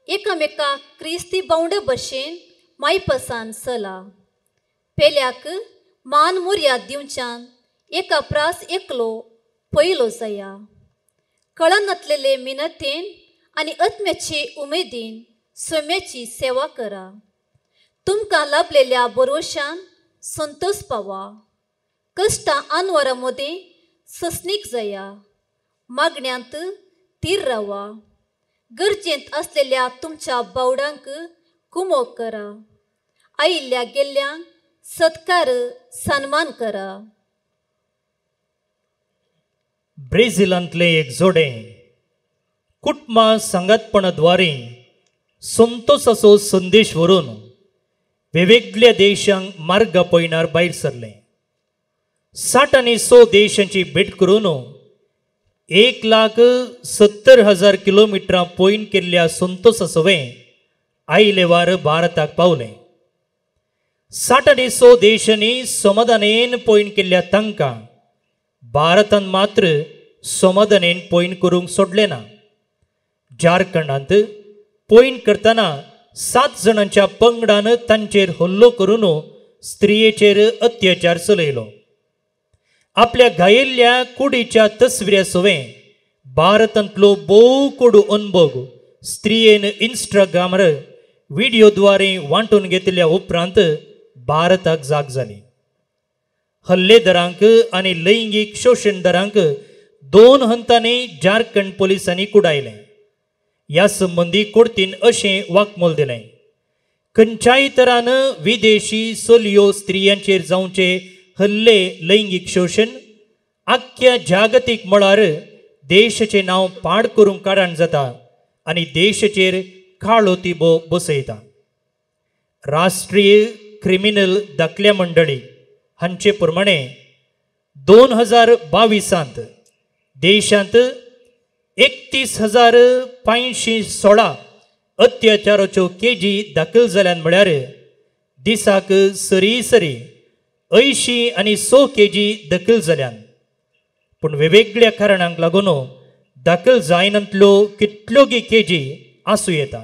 एकामेका क्रिस्ती बावडे भशेन मायपसान चला. पेल्याक मान मुर्याद दिवच्यान एका प्रास एकलो पयलो जाया. कळनातलेले मिनतेन आनी आत्म्याचे उमेदीन सोम्याची सेवा करा. तुमकां लाभलेल्या बरोशान संतोष पावा. कश्टां आनवरां मदीं ससनीक जाया. मागण्यांत तीर रावा. गरजेंत आसलेल्या तुमच्या बावडांक कुमोक करा. आयिल्ल्या गेल्ल्यांक सत्कार सन्मान करा. ब्रेझिलांतलें एक जोडें कुटुंबा सांगातपणाद्वारे संतोषाचो संदेश व्हरून वेगवेगळ्या देशांक मार्गा पयणार भायर सरलें. 60 आनी 100 देशांची भेट करून 1,70,000 किलोमिटरां पयण केल्ल्या संतोषा सवें आयले वार भारताक पावलें. 60 आनी 100 देशांनी समाधानेन पयण केल्ल्या तांकां भारतान मात्र समाधानेन पयण करूंक सोडलें ना. झारखंडांत पयण करतना 7 जाणांच्या पंगडान तांचेर हल्लो करून स्त्रियेचेर अत्याचार चलयलो. आपल्या घायेल्ल्या कुडीच्या तस्विऱ्या सवें भारतांतलो भोव कोडू अनभोग स्त्रियेन इंस्टाग्रामार व्हिडिओद्वारे वांटून घेतल्या उपरांत भारताक जाग जाली. हल्लेदारांक आनी लैंगीक शोशणदारांक 2 हंतांनी झारखंड पोलिसांनी कुडायलें. ह्या संबंदी कोर्तीन अशें वाकमोल दिलें, खंयच्याय तरान विदेशी चलयो स्त्रियांचेर जावचे हल्ले लैंगीक शोशण आख्ख्या जागतीक मळार देशाचें नांव पाड करूंक कारण जाता आनी देशाचेर काळो तिबो बसयता. राष्ट्रीय क्रिमिनल दाखल्या मंडळी हांचे प्रमाणे 2022 देशांत 31,516 अत्याचाराच्यो केजी दाखल जाल्यान म्हळ्यार दिसाक सरी सरी 80 आनी 100 केजी दाखल जाल्यान. पूण वेगवेगळ्या कारणांक लागून दाखल जायनातल्यो कितल्योगी केजी आसूं येता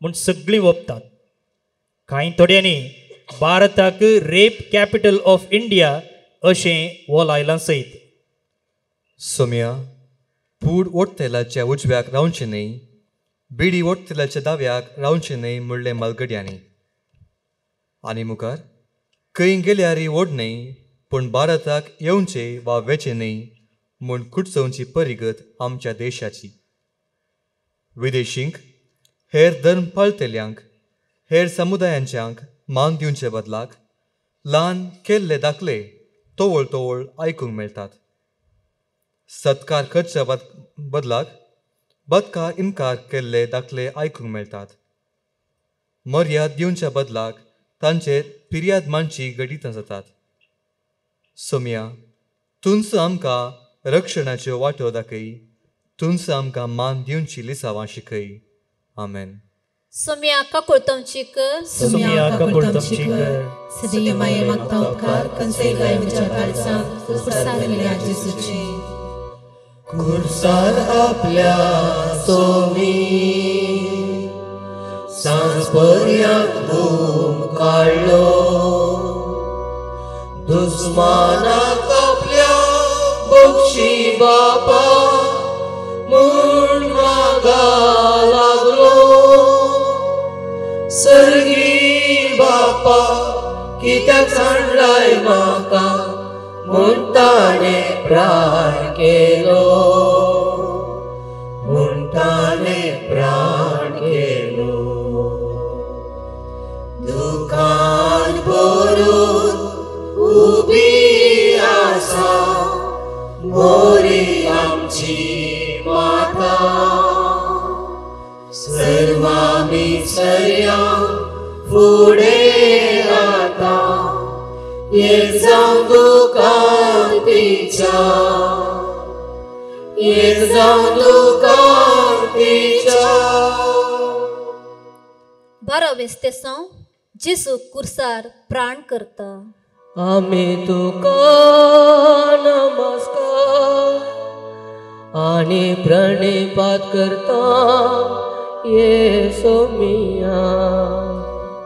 म्हूण सगळीं वपतात. कांय थोड्यांनी भारताक रेप कॅपिटल ऑफ इंडिया अशें वोलायलां सयत. सोम्या पूड ओडतेलाच्या उजव्याक रावचें न्हय, बिडी ओडतेलाच्या दाव्याक रावचें न्हय म्हणलें मालगड्यांनी. आनी मुखार खंय गेल्यार ओड न्हय पूण भारताक येवचें वा वेचें न्हय म्हूण कुटचोवची परिगत आमच्या देशाची. विदेशींक हेर धर्म पाळटेल्यांक हेर समुदायांच्यांक मान दिवचे बदलाक ल्हान केल्ले दाखले तोवळ तोवळ आयकूंक मेळटात. सत्कार करच्या बदलाक बदकार इनकार केल्ले दाखले आयकूंक मेळटात. मर्याद दिवच्या बदलाक तांचेर फिर्याद मांडची घडितां जातात. सोम्या तुंच आमकां रक्षणाच्यो वाटो दाखय, तुंच आमकां मान दिवची लिसावां शिकय. आमेन. सोम्या काकुळतमची कर, सोम्या काकुळतमची कर, सदैव माये मागता उपकार कंसय गाय म्हज्या काळजांत कुर्सार मेल्या जेजूचे. कुर्सार आपल्या सोमी सांज पर्यांत बूम काडलो, दुस्मानाक आपल्या बक्षी बापा म्हूण मागा लागलो. सर्गी बापा कित्याक सांडलाय म्हाका म्हूण ताणें प्राण केलो, म्हूण ताणें प्राण केलो. दुखान भरून उबी आसा मोरी आमची माता, सर्वांनी सर्या फुडें आतां एक जावं दुकान तिच्या, एक जावं दुकान तिच्या. बारावें तेसांव जेजू कुर्सार प्राण करता. आमी तुका नमस्कार आनी प्रणिपात करता येसो मिया.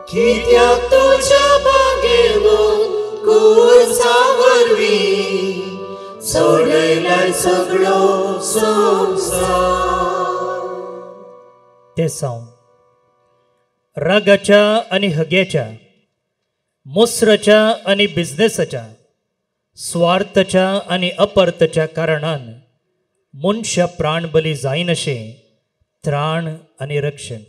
कित्याक तुज्या बागेवन कुर्सा वरवीं सोडयलाय सगळो संवसार. तेसांव रागाच्या आनी हग्याच्या, मोसराच्या आनी बिझनेसाच्या, स्वार्थाच्या आनी अपर्थाच्या कारणान मनशा प्राणबली जायनाशें त्राण आनी रक्षण.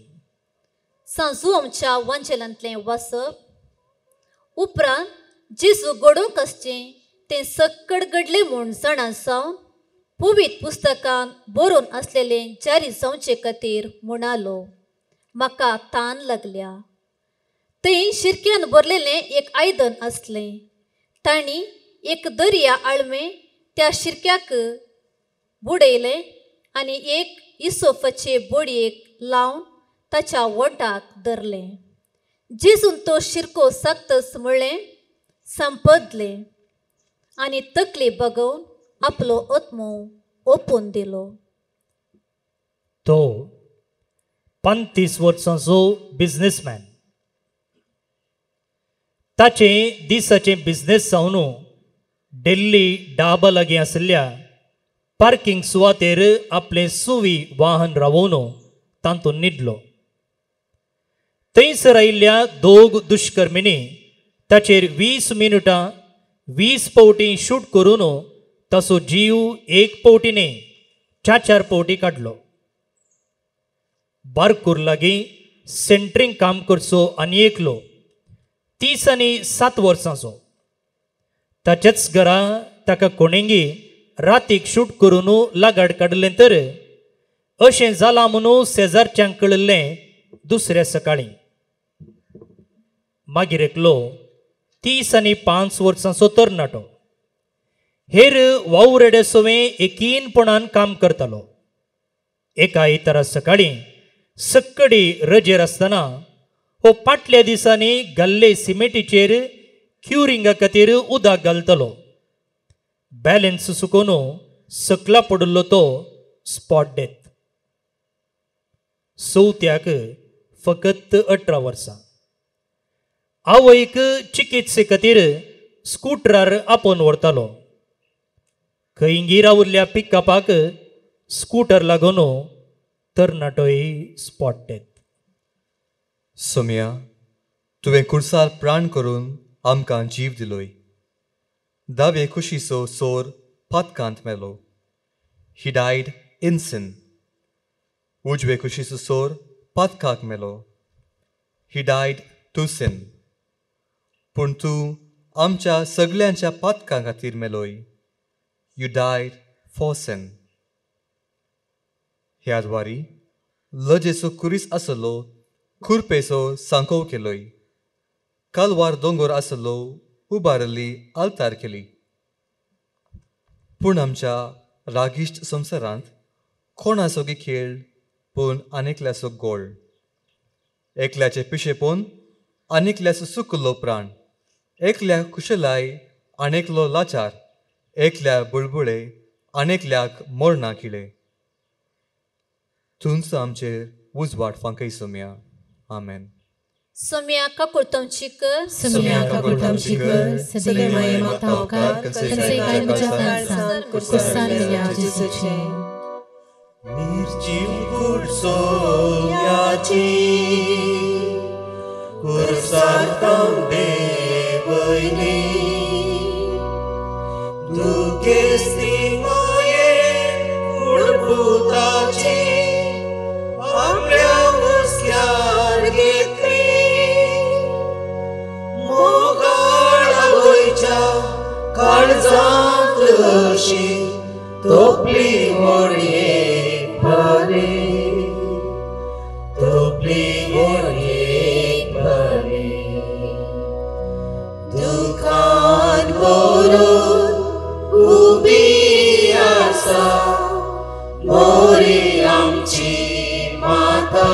सांजू आमच्या वंचलांतलें वाचप. उपरांत जेजू घडोवंक आसचें तें सक्कड घडलें म्हूण जाणा जावन पवित्र पुस्तकान बरोवन आसलेलें जारी जावचे खातीर म्हणालो, म्हाका तान लागल्या. थंय शिरक्यान भरलेलें एक आयदन आसलें. तांणी एक दर्या आळमें त्या शिरक्याक बुडयलें आनी एक इसोफाचे बोडयेक लावन ताच्या वोंठाक धरलें. जेजून तो शिरको साकतच म्हणलें, संपदलें, आनी तकली बगोवन आपलो आत्मो ओपून दिलो. तो 35 वर्सांचो बिझनेसमॅन. ताचें दिसाचें बिझनेस जावन दिल्ली डाबा लागीं आशिल्ल्या पार्किंग सुवातेर आपलें सुवी वाहन रावोवन तातूंत न्हिदलो. थंयसर आयिल्ल्या दोग दुश्कर्मींनी ताचेर 20 मिनटां 20 फावटी शूट करून ताचो जीव एक फावटी न्ही 4-4 फावटी काडलो. बारकूर लागीं सेंट्रींग काम करचो आनी एकलो 30 आनी 7 वर्सांचो. ताच्याच घरा ताका कोणेंगी रातीक शूट करून लागाड काडलें तर अशें जालां म्हणून शेजारच्यांक कळिल्लें दुसऱ्या सकाळीं. मागीर एकलो 30 आनी 5 वर्सांचो तरणाटो हेर वावरेडे सवें एकीनपणान काम करतालो. एका आयतारा सकाळीं सक्कडी रजेर आसतना हो फाटल्या दिसांनी घाल्ले सिमेटीचेर क्युरिंगा खातीर उदक घालतलो. बॅलन्स चुकोवन सकला पडिल्लो तो स्पॉट डेथ. चवथ्याक फकत 18 वर्सां. आवयक चिकित्से खातीर स्कुटरार आपोवन व्हरतालो. खंयगी रावल्ल्या पिकअपाक स्कुटर लागून तरणाटोय स्पॉट डेथ. सोम्या, तुवें कुर्सार प्राण करून आमकां जीव दिलोय. दावे कुशीचो चोर पातकांत मेलो. He died in sin. उजवे कुशीचो चोर पातकाक मेलो. He died to sin. पूण तूं आमच्या सगल्यांच्या पातकां खातीर मेलोय. You died for sin. ह्या द्वारी लजेचो कुरीस आसलो खुरपेचो सांकोव केलोय. कालवार दोंगोर आसलो उबारली आल्तार केली. पूण आमच्या रागिश्ट संवसारांत कोणासोगी खेळ पूण आनेकल्याचो गोळ, एकल्याचें पिशेपण आनेकल्याचो सुकलो प्राण, एकल्या कुशलाय आनेकलो लाचार, एकल्या बुळबुळे आनेकल्याक मोरना किळे. तूंच आमचेर उजवाड फांकय सोम्या. आमेन. सोम्या काकुळतमची कर, सोम्या काकुळतमची कर, सदैव माये मागता उपकार, खंयचेय म्हज्या काळजांत कुर्सान मेल्या जेजूचे. निर्जीव कूड सोम्याची कुर्सार तांबे काळजांत अशी तोपली होडयेक भारी, तोपली होडयेक भारी. दुखान भरून उबी आसा मोरी आमची माता,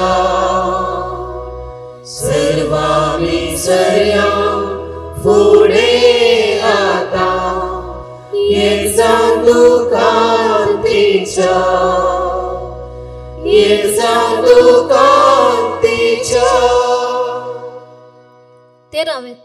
सर्वांनी सर्या फुडें आता एक जावन दुकान तिच्या, एक जावन दुकान तिच्या. तेरावें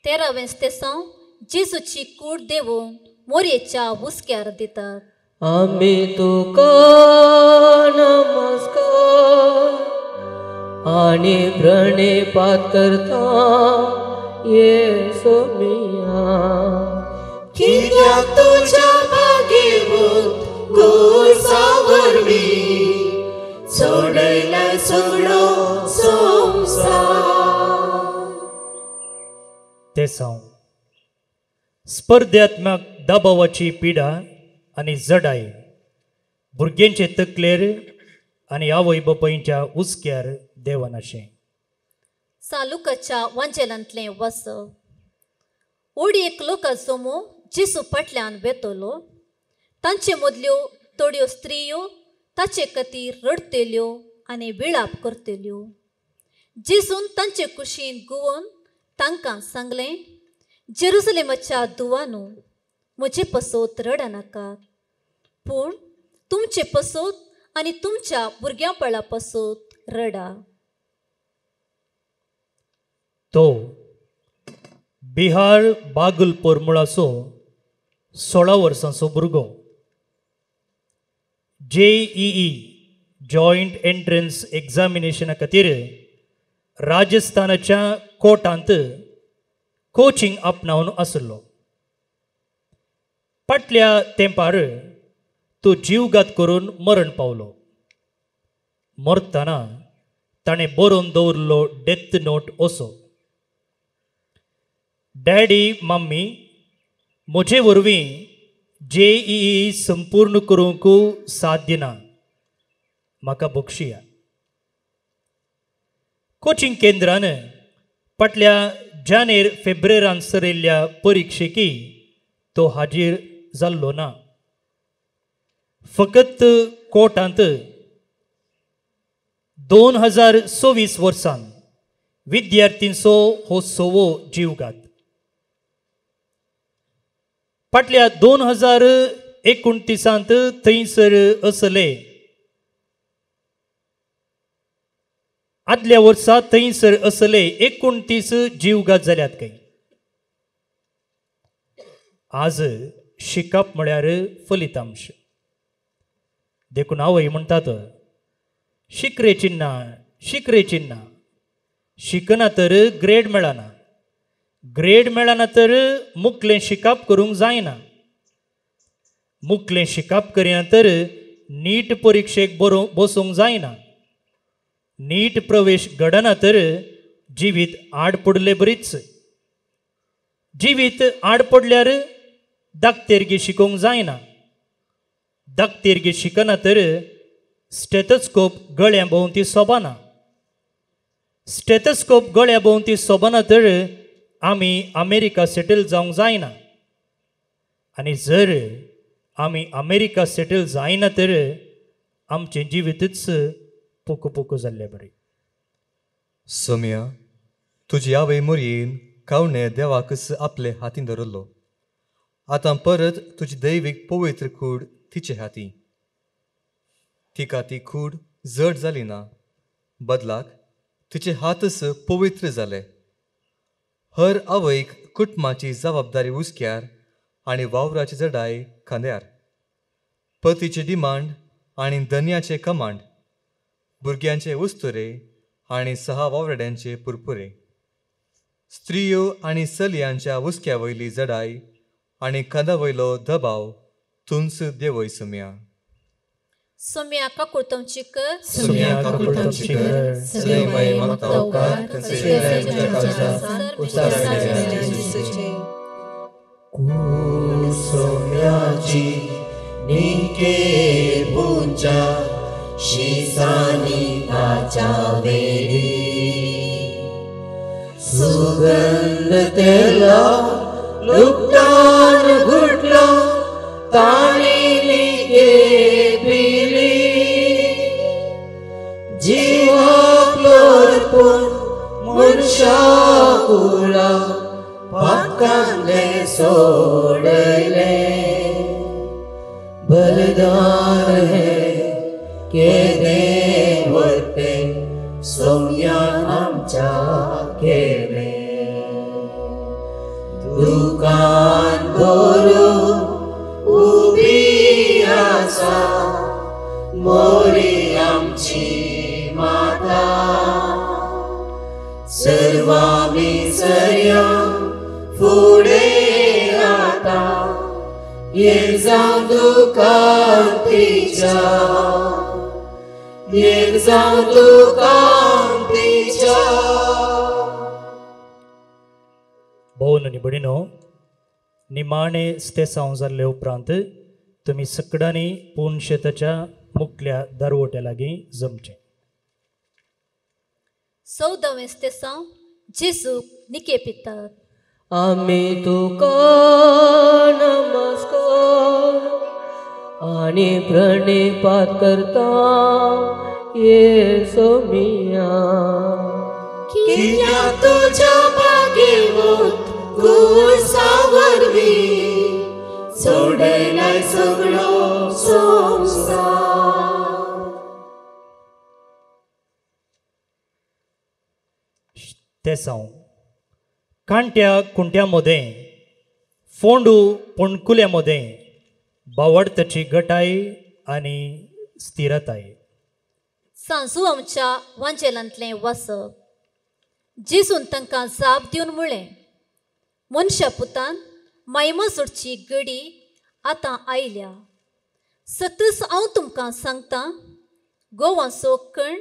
तेरावें स्तेसांव जेजूची कूड देवून मोरयेच्या हुस्क्यार दितात. आमी तुका नमस्कार आनी प्रणिपात करता येसोमिया. कित्याक तुज्या भागेवंत कुर्सा वरवीं सोडयला सगळो संवसार. तेसांव स्पर्धात्मक दबावाची पिडा आनी जडाय भुरग्यांचे तकलेर आनी आवय बापायच्या हुस्क्यार देवनाशें. सालुकाच्या वांजेलांतलें वस ओडयेक लोकां जमो जेजू फाटल्यान वेतलो. तांचे मदल्यो थोड्यो स्त्रियो ताचे खातीर रडतेल्यो आनी विळाप करतेल्यो. जेजून तांचे कुशीन गुवोन तांकां सांगलें, जेरुसलेमाच्या दुवानू म्हजे पसोत रडनाकात, पूण तुमचे पसोत आनी तुमच्या भुरग्यांपळा पसोत रडा. तो बिहार बागलपूर मुळाचो 16 वर्सांचो भुरगो जेईई जॉयंट एंट्रन्स एग्जामिनेशना खातीर राजस्थानाच्या कोटांत कोचिंग आपणावन आसलो. फाटल्या तेंपार तो जीवघात करून मरण पावलो. मरतना ताणें बरोवन दवरलो डेथ नोट असो, डॅडी मम्मी म्हजे वरवीं जेईई संपूर्ण करूंक साध्य ना, म्हाका बक्षिया. कोचिंग केंद्रान फाटल्या जानेर फेब्रेरान सरिल्ल्या परिक्षेकी तो हाजीर जाल्लो ना. फकत कोर्टांत 2024 वर्सान विद्यार्थींचो हो सवो जीवघात. फाटल्या 2029 थंयसर असले आदल्या वर्सा थंयसर असले 29 जीवघात जाल्यात काय. आज शिकप म्हळ्यार फलितांश. देखून आवय म्हणटात, शिकरे चिन्ना शिकरे चिन्ना, शिकना तर ग्रेड मेळना, ग्रेड मेळना तर मुकलें शिकप करूंक जायना, मुकलें शिकप करिना तर नीट परिक्षेक बसूंक जायना, नीट प्रवेश घडना तर जिवीत आड पडले बरीच, जिवीत आड पडल्यार दाक्तेरगी शिकोवंक जायना, दाक्तेरगी शिकना तर स्टेथोस्कोप गळ्या भोंवती सोबना, स्टेथोस्कोप गळ्या भोंवती सोबना तर आमी अमेरिका सेटल जावंक जायना, आनी जर आमी अमेरिका सेटल जायना तर आमचें जिवीतच पोको पोको जाल्ले बरें. सोम्या, तुजी आवय मोरयेन कावणे देवाकच आपले हातीन धरलो. आतां परत तुजी दैवीक पवित्र कूड तिचे हाती. तिका ती कूड जड जाली ना, बदलाक तिचे हातच पवित्र जाले. हर आवयक कुटुंबाची जबाबदारी हुस्क्यार आनी वावराची जडाय खांद्यार, पतीचे डिमांड आनी धनयाचे कमांड, भुरग्यांचे उस्तुरे आनी 6 वावराड्यांचे पुरपुरे. स्त्रियो आनी चलयांच्या हुस्क्या वयली जडाय आनी खांदा वयलो दबाव तुंच देवय सुम्या. सुम्या काकुळतमची कर, सुम्या काकुळतमची कर, सदैव मागता उपकार कुसुम्याची निके पुंचा शिसानी ताच्या वेरी सुगंध तेला लुकटान गुटला ताणी निके पिली जिवाक लोरपून मनशा कुळा पातकांतले सोडयले. बलिदान हे केदें व्हडलें सोम्यान आमच्या केलें. दुकान भरून उबी आसा मोरी आमची माता, सर्वांनी सर्या फुडें आतां एक जावं दुकान तिच्या, एक जावं दुकान तिच्या. भोवन आनी भयणीनो, निमाणे स्तेसांव जाल्ले उपरांत तुमी सगळ्यांनी पुनशेताच्या मुखल्या दरवट्या लागीं जमचें. 14वें स्तेसांव जेजूक निके पितात. आमी तुका नमस्कार आनी प्रणिपात करता येसोमिया. कित्याक तुज्या बागेवत कुर्सा वरवीं सोडयलाय सगळो संवसार. तेसांव कांट्या कुंट्या मदें फोंडू पोणकुल्या मदें बावडताची गटाय आनी स्थिरताय. सांजू आमच्या वांजेलांतलें वाचप. जेजून तांकां जाप दिवन म्हळें, मनशा पुतान मायमा जोडची गडी आतां आयल्या. सतच हांव तुमकां सांगतां, गोवाचो कण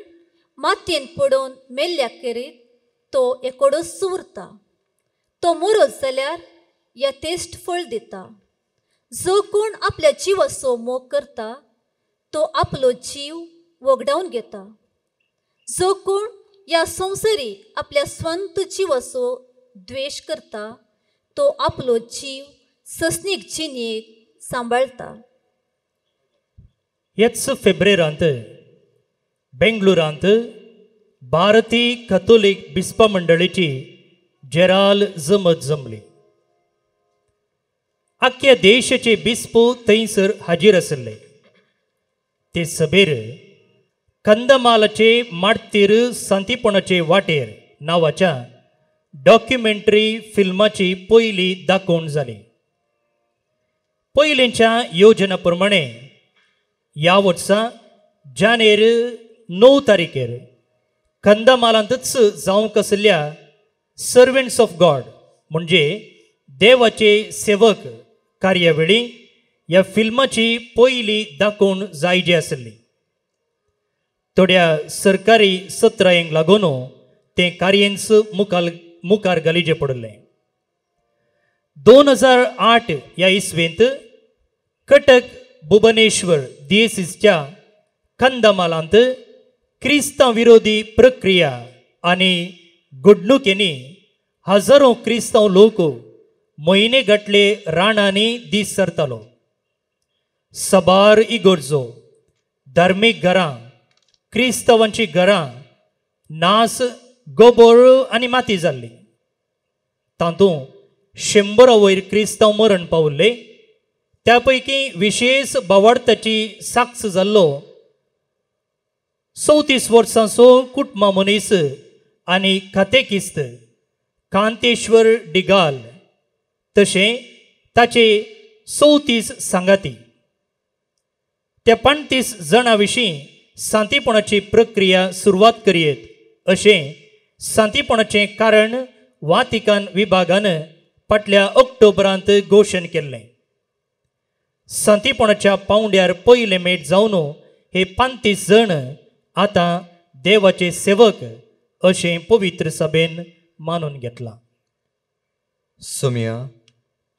मातयेन पडोवन मेल्ल्या करीत तो एकोडोच उरता. तो मोरत जाल्यार यथेश्ट फळ दिता. जो कोण आपल्या जिवाचो मोग करता तो आपलो जीव वगडावन घेता. जो कोण ह्या संवसारी आपल्या स्वंत जिवाचो द्वेश करता तो आपलो जीव ससनीक जिणेक सांबाळटा. हेच फेब्रेरांत बेंगळुरांत भारतीय कथोलीक बिस्पा मंडळीची जेराल जमत जमली. आख्या देशाचे बिस्पो थंयसर हाजीर आशिल्ले. ते सभेर कंदमालाचे माडतीर सांतीपणाचे वाटेर नांवाच्या डॉक्युमेंटरी फिल्माची पयली दाखोवण जाली. पयलींच्या योजना प्रमाणे ह्या वर्सा जानेर 9 तारखेर कंदमालांतच जावंक आशिल्ल्या सर्वंट्स ऑफ गॉड म्हणजे देवाचे सेवक कार्यावेळी ह्या फिल्माची पयली दाखोवण जायजी आशिल्ली. थोड्या सरकारी सत्रायेंक लागून तें कार्यांच मुखार घालीचें पडिल्लें. 2008 ह्या इस्वेंत कटक भुवनेश्वर दियेसीसच्या कंदमालांत क्रिस्तांव विरोधी प्रक्रिया आनी घडणुकेंनी हजारो क्रिस्तांव लोक म्हयने गांठले राणांनी दीस सरतालो. सबार इगर्जो, धार्मीक घरां, क्रिस्तांवांची घरां नास गोबोर आनी माती जाल्ली. तातूंत 100 वयर क्रिस्तांव मरण पावल्ले. त्या पैकी विशेष बावार्थाची साक्ष जाल्लो 34 वर्सांचो कुटुंबा मनीस आनी खातेकिस्त कांतेश्वर डिगाल तशें ताचे 34 सांगाती. त्या 35 जाणां विशीं सांतीपणाची प्रक्रिया सुरवात करयेत अशें सांतीपणाचें कारण वातिकान विभागान फाटल्या ऑक्टोबरांत घोशण केल्लें. सांतीपणाच्या पावंड्यार पयले मेट जावन हे 35 जण आतां देवाचे सेवक अशें पवित्र सभेन मानून घेतलां. सोम्या,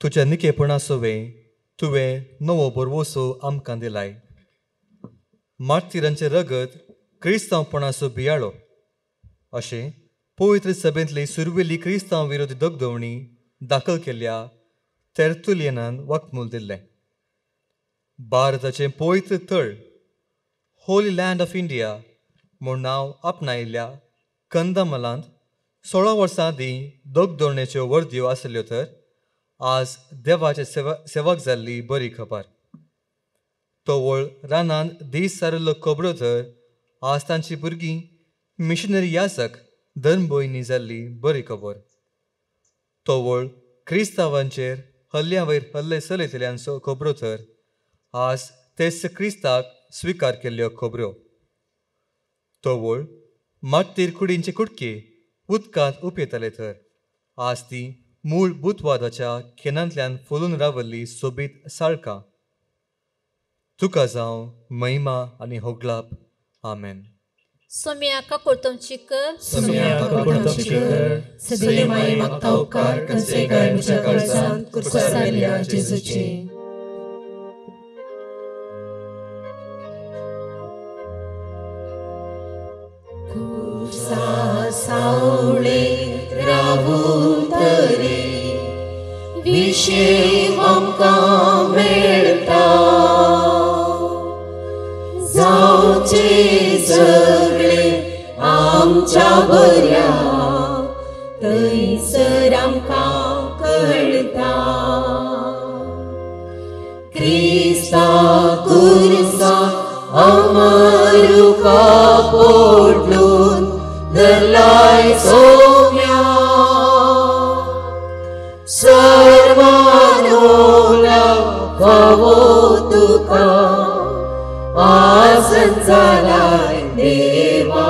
तुज्या निकेपणा सोवे तुवें नवो बरवसो आमकां दिलाय. मार्तिरांचें रगत क्रिस्तांवपणाचो बियाळो अशें पवित्र सभेंतली सुरवेली क्रिस्तांव विरोधी दगदवणी दाखल केल्ल्या तेर्तुलियनान वाकमूल दिल्लें. भारताचें पवित्र थळ होली लँड ऑफ इंडिया म्हूण नांव आपणायिल्ल्या कंदमलांत 16 वर्सां आदीं दगदोवणेच्यो वर्दयो आसल्यो तर आज देवाचे सेवक जाल्ली बरी खबर. तवळ रानान दीस सारिल्लो खबरो तर आज तांची भुरगीं मिशनरी याजक धर्मभयणी जाल्ली बरी खबर. तवळ क्रिस्तांवांचेर हल्ल्यावयर हल्ले चलयतल्यांचो खबरो तर आज तेच क्रिस्ताक स्विकार केल्ल्यो खबरो. तवळ माट्टीर कुडींचे कुडके उदकांत उपयताले तर आज ती मूळ बुतवादाच्या खेनांतल्यान फुलून रावल्ली सोबीत साळकां. तुका जावं महिमा आनी होगलाप. आमेन. सोम्या काकुळतमची कर, सोम्या काकुळतमची कर, सदैव माये मागता उपकार कंसे काय म्हज्या काळजांत कुर्सार मेल्ल्या जेजूचे. कुर्सा सावळे रावून तरी विशेव आमकां मेळटा, जावचे सगळे आमच्या बऱ्या थंयसर आमकां कळटा. क्रिस्ता कुर्सा अमरुका पोडलून धरलाय सोम्या, सर्वानोला फावो तुका आसन जालाय देवा,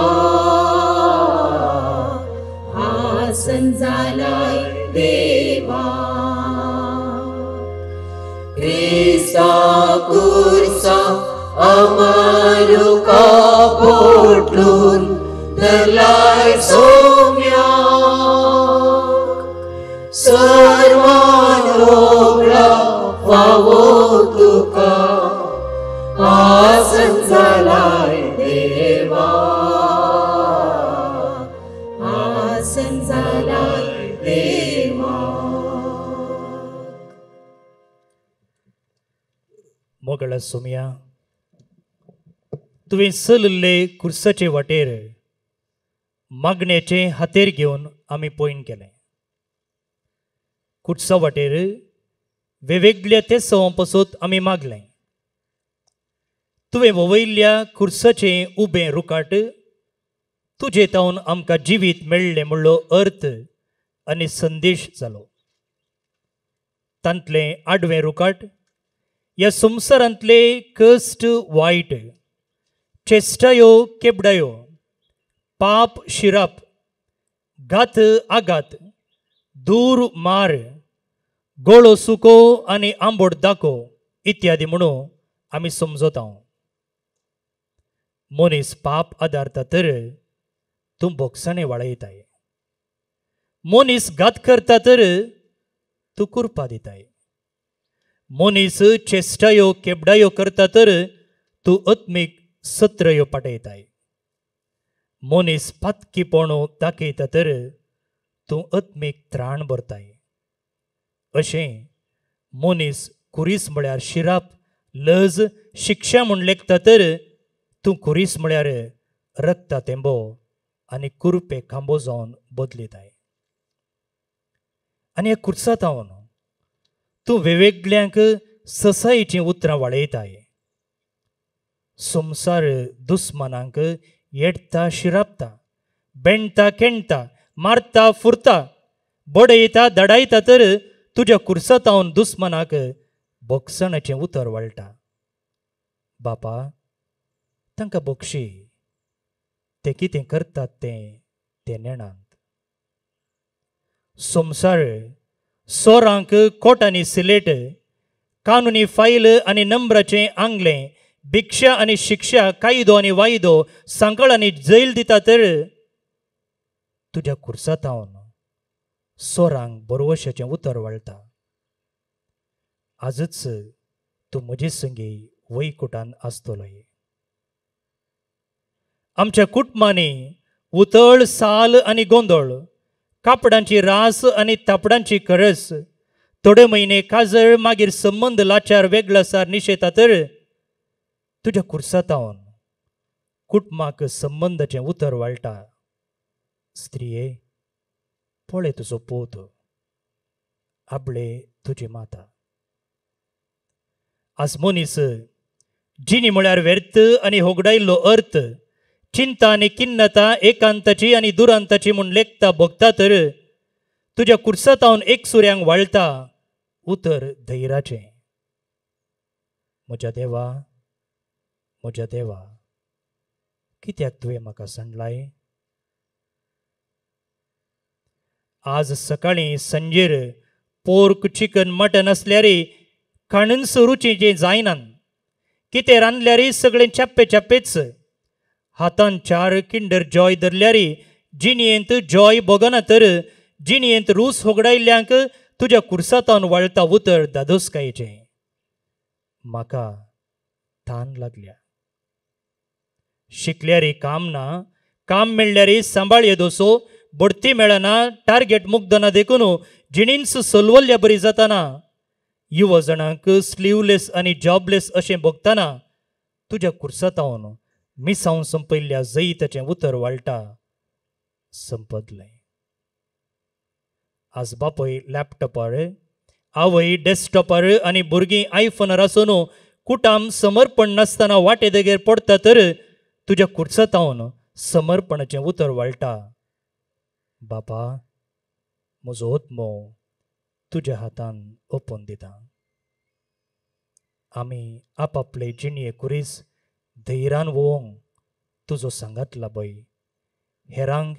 आसन जालाय देवा. क्रिस्ता कुर्सा अमरुका पोटलून धरलाय सोम्या, सर्वानोला फावो तुका आसन जालाय देवा, आसन जालाय देवा. मोगळा सोम्या, तुवें चलिल्ले कुर्साचे वाटेर मागण्याचे हातेर घेवन आमी पॉयंट केलें. कुर्सा वाटेर वेगवेगळ्या तेसवां पसत आमी मागलें. तुवें ववयल्ल्या कुर्साचें उबें रुकाट तुजे तावन आमकां जिवीत मेळ्ळें म्हणलो अर्थ आनी संदेश जालो. तांतलें आडवें रुकाट ह्या संवसारांतले कश्ट वायट, चेश्टायो केबडायो, पाप शिराप, घात आघात, दूर मार, गोळो सुको आनी आंबोट दाखो इत्यादी म्हणून आमी समजता. मनीस पाप आदारता तर तूं बोगसाणे वाळयताय, मनीस घात करता तर तूं कुरपा दिताय, मनीस चेश्टायो केबडायो करता तर तूं आत्मीक सत्रयो पाटयताय, मनीस पातकीपण दाखयता तर तूं आत्मीक त्राण भरताय. अशें मनीस कुरीस म्हळ्यार शिराप, लज, शिक्षा म्हूण लेखता तर तूं कुरीस म्हळ्यार रक्ता तेंबो आनी कुरपे खांबो जावन बदलिताय. आनी ह्या कुर्सातावन तूं वेगवेगळ्यांक ससायेचीं उतरां वाडयताय. संवसार दुस्मानांक येडटा शिरापता, बेणटा केणटा, मारता फुरता, बडयता दडायता तर तुज्या कुर्सातावन दुस्मानाक बोगसणाचें उतर वळटा. बापा, तांकां बक्षी ते कितें करतात तें ते नेणात. संवसार सोरांक कोटांनी सिलेट कानुनी फायल आनी नंबराचें आंगलें भिक्षा आनी शिक्षा कायदो आनी वायदो सांकळ आनी जैल दिता तर तुज्या कुर्सातावन सोरांक बरवशाचें उतर वळटा. आजच तूं म्हजे संगी वैकुटान आसतलोय. आमच्या कुटुंबांनी उतळ साल आनी गोंदळ कापडांची रास आनी तापडांची करस थोडे म्हयने काजळ मागीर संबंद लाचार वेगळासार निशेता तर तुज्या कुर्सातावन कुटुंबाक संबंदाचें उतर वाळटा. स्त्रिये पळय तुजो पोत आपले तुजी माता. आज मनीस जिणी म्हळ्यार व्यर्थ आनी होगडायल्लो अर्थ चिंता आनी किन्नता एकांताची आनी दुरांताची म्हूण लेखता भोगता तर तुज्या कुर्सातावन एक सुऱ्यांक वाळटा उतर धैराचें. म्हज्या देवा म्हज्या देवा कित्याक तुवें म्हाका सांडलाय. आज सकाळीं सांजेर पोर्क चिकन मटन आसल्यार खाणून रुचीचें जायना. कितें रांदल्यार सगळें चप्पे चप्पेच. हातान 4 किंडर जॉय धरल्यार जिणयेंत जॉय भोगना तर जिणयेंत रूस होगडायल्ल्यांक तुज्या कुर्सातावन वळटा उतर दादोसकायेचें. म्हाका तान लागल्या. शिकल्यार काम ना काम मेळ्ळ्यार सांबाळ येदोसो बढती मेळना टार्गेट मुगदना देखून जिणींच सलवल्ल्या बरी जाताना युवा जाणांक स्लिवलेस आनी जॉबलेस अशें भोगतना तुज्या कुर्सातावन मिसावन संपयल्ल्या जैताचें उतर वाळटा संपदलें. आज बापूय लॅपटॉपार आवय डेस्कटॉपार आनी भुरगीं आयफोनार आसून कुटाम समर्पण नासतना वाटे देगेर पडटा तर तुज्या कुर्सातावन समर्पणाचें उतर वाळटा. बापा म्हजो आत्मो तुज्या हातान ओपून दिता. आमी आपापले जिणये कुरीस धैरान वोवंक तुजो सांगात लाबय. हेरांक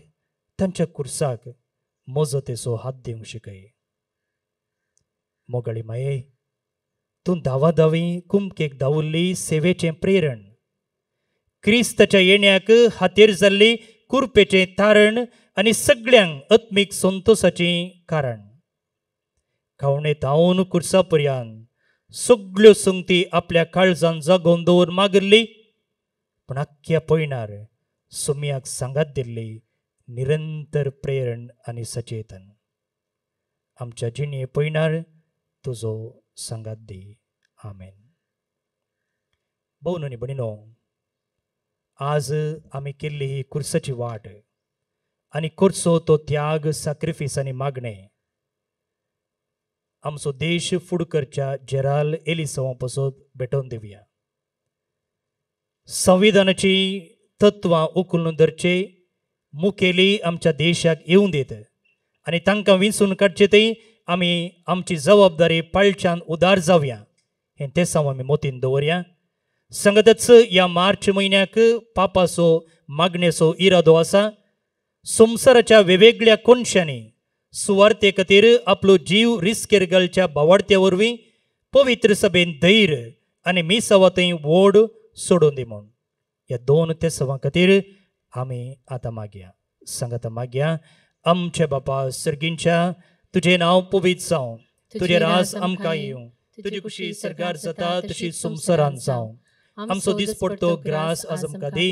तांच्या कुर्साक मजतेचो हात दिवंक शिकय. मोगाळी माये तूं धांवाधावी कुमकेक धांवल्ली सेवेचें प्रेरण क्रिस्ताच्या येण्याक हातेर जाल्ली कुरपेचें तारण आनी सगळ्यांक आत्मीक संतोसाचें कारण. खावणे धांवन कुर्सा पर्यान सगळ्यो संगती आपल्या काळजान जागोवन दवर मागिल्ली पूण आख्ख्या पयणार सुम्याक सांगात दिल्ली निरंतर प्रेरण आनी सचेतन. आमच्या जिणे पयणार तुजो सांगात दी. आमेन. भोवन आनी भयणीनो आज आमी केल्ली ही कुर्साची वाट आनी करचो तो त्याग साक्रिफीस आनी मागणें आमचो देश फुडकरच्या जेराल एलिसांवा पासत भेटोवन दिवया. संविधानाची तत्वां उखलून धरचे मुखेली आमच्या देशाक येवूं दित आनी तांकां विंचून काडचे थंय आमी आमची जबाबदारी पाळच्यान उदार जावया हें तेसांव आमी मोतीन दवरया. संगतच ह्या मार्च म्हयन्याक पापाचो मागणेचो इरादो आसा. संवसाराच्या वेगवेगळ्या कोनशांनी सुवार्ते खातीर आपलो जीव रिस्केर घालच्या बावाडत्या वरवीं पवित्र सभेन धैर्य आनी मिसावा थंय व्हड सोडून दी म्हूण ह्या 2 तेसांवां खातीर आमी आतां मागया. सांगाता मागया. आमच्या बापा सर्गींच्या तुजें नांव पवित्र जावं, तुजें राज आमकां येवं, तुजी खुशी सरकार जाता तशी संवसारांत जावं. आमचो दिसपडटो ग्रास आज आमकां दी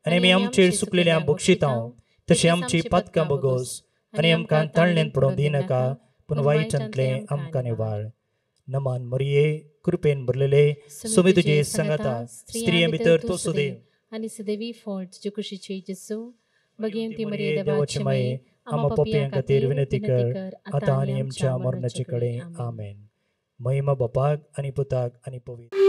आनी आमी आमचेर सुकलेल्या बक्षितांव तशें आमची पातकां बगोस आनी आमकां ताळणेन पडोवंक दिनाका पूण वायटांतलें आमकां निवाळ. नमन मरिये कृपेन भरलेले सुमी तुजे सांगाता स्त्रिये भितर तूं सुदेव आनी सदैवी फळ तुजे कुशीचे जेजू. भगवती मरिये देवाचे माये आम्हा पापयां खातीर विनंती कर आतां आनी आमच्या मरणाचे कडेन. आमेन. महिमा बापाक आनी पुताक आनी पवित्र.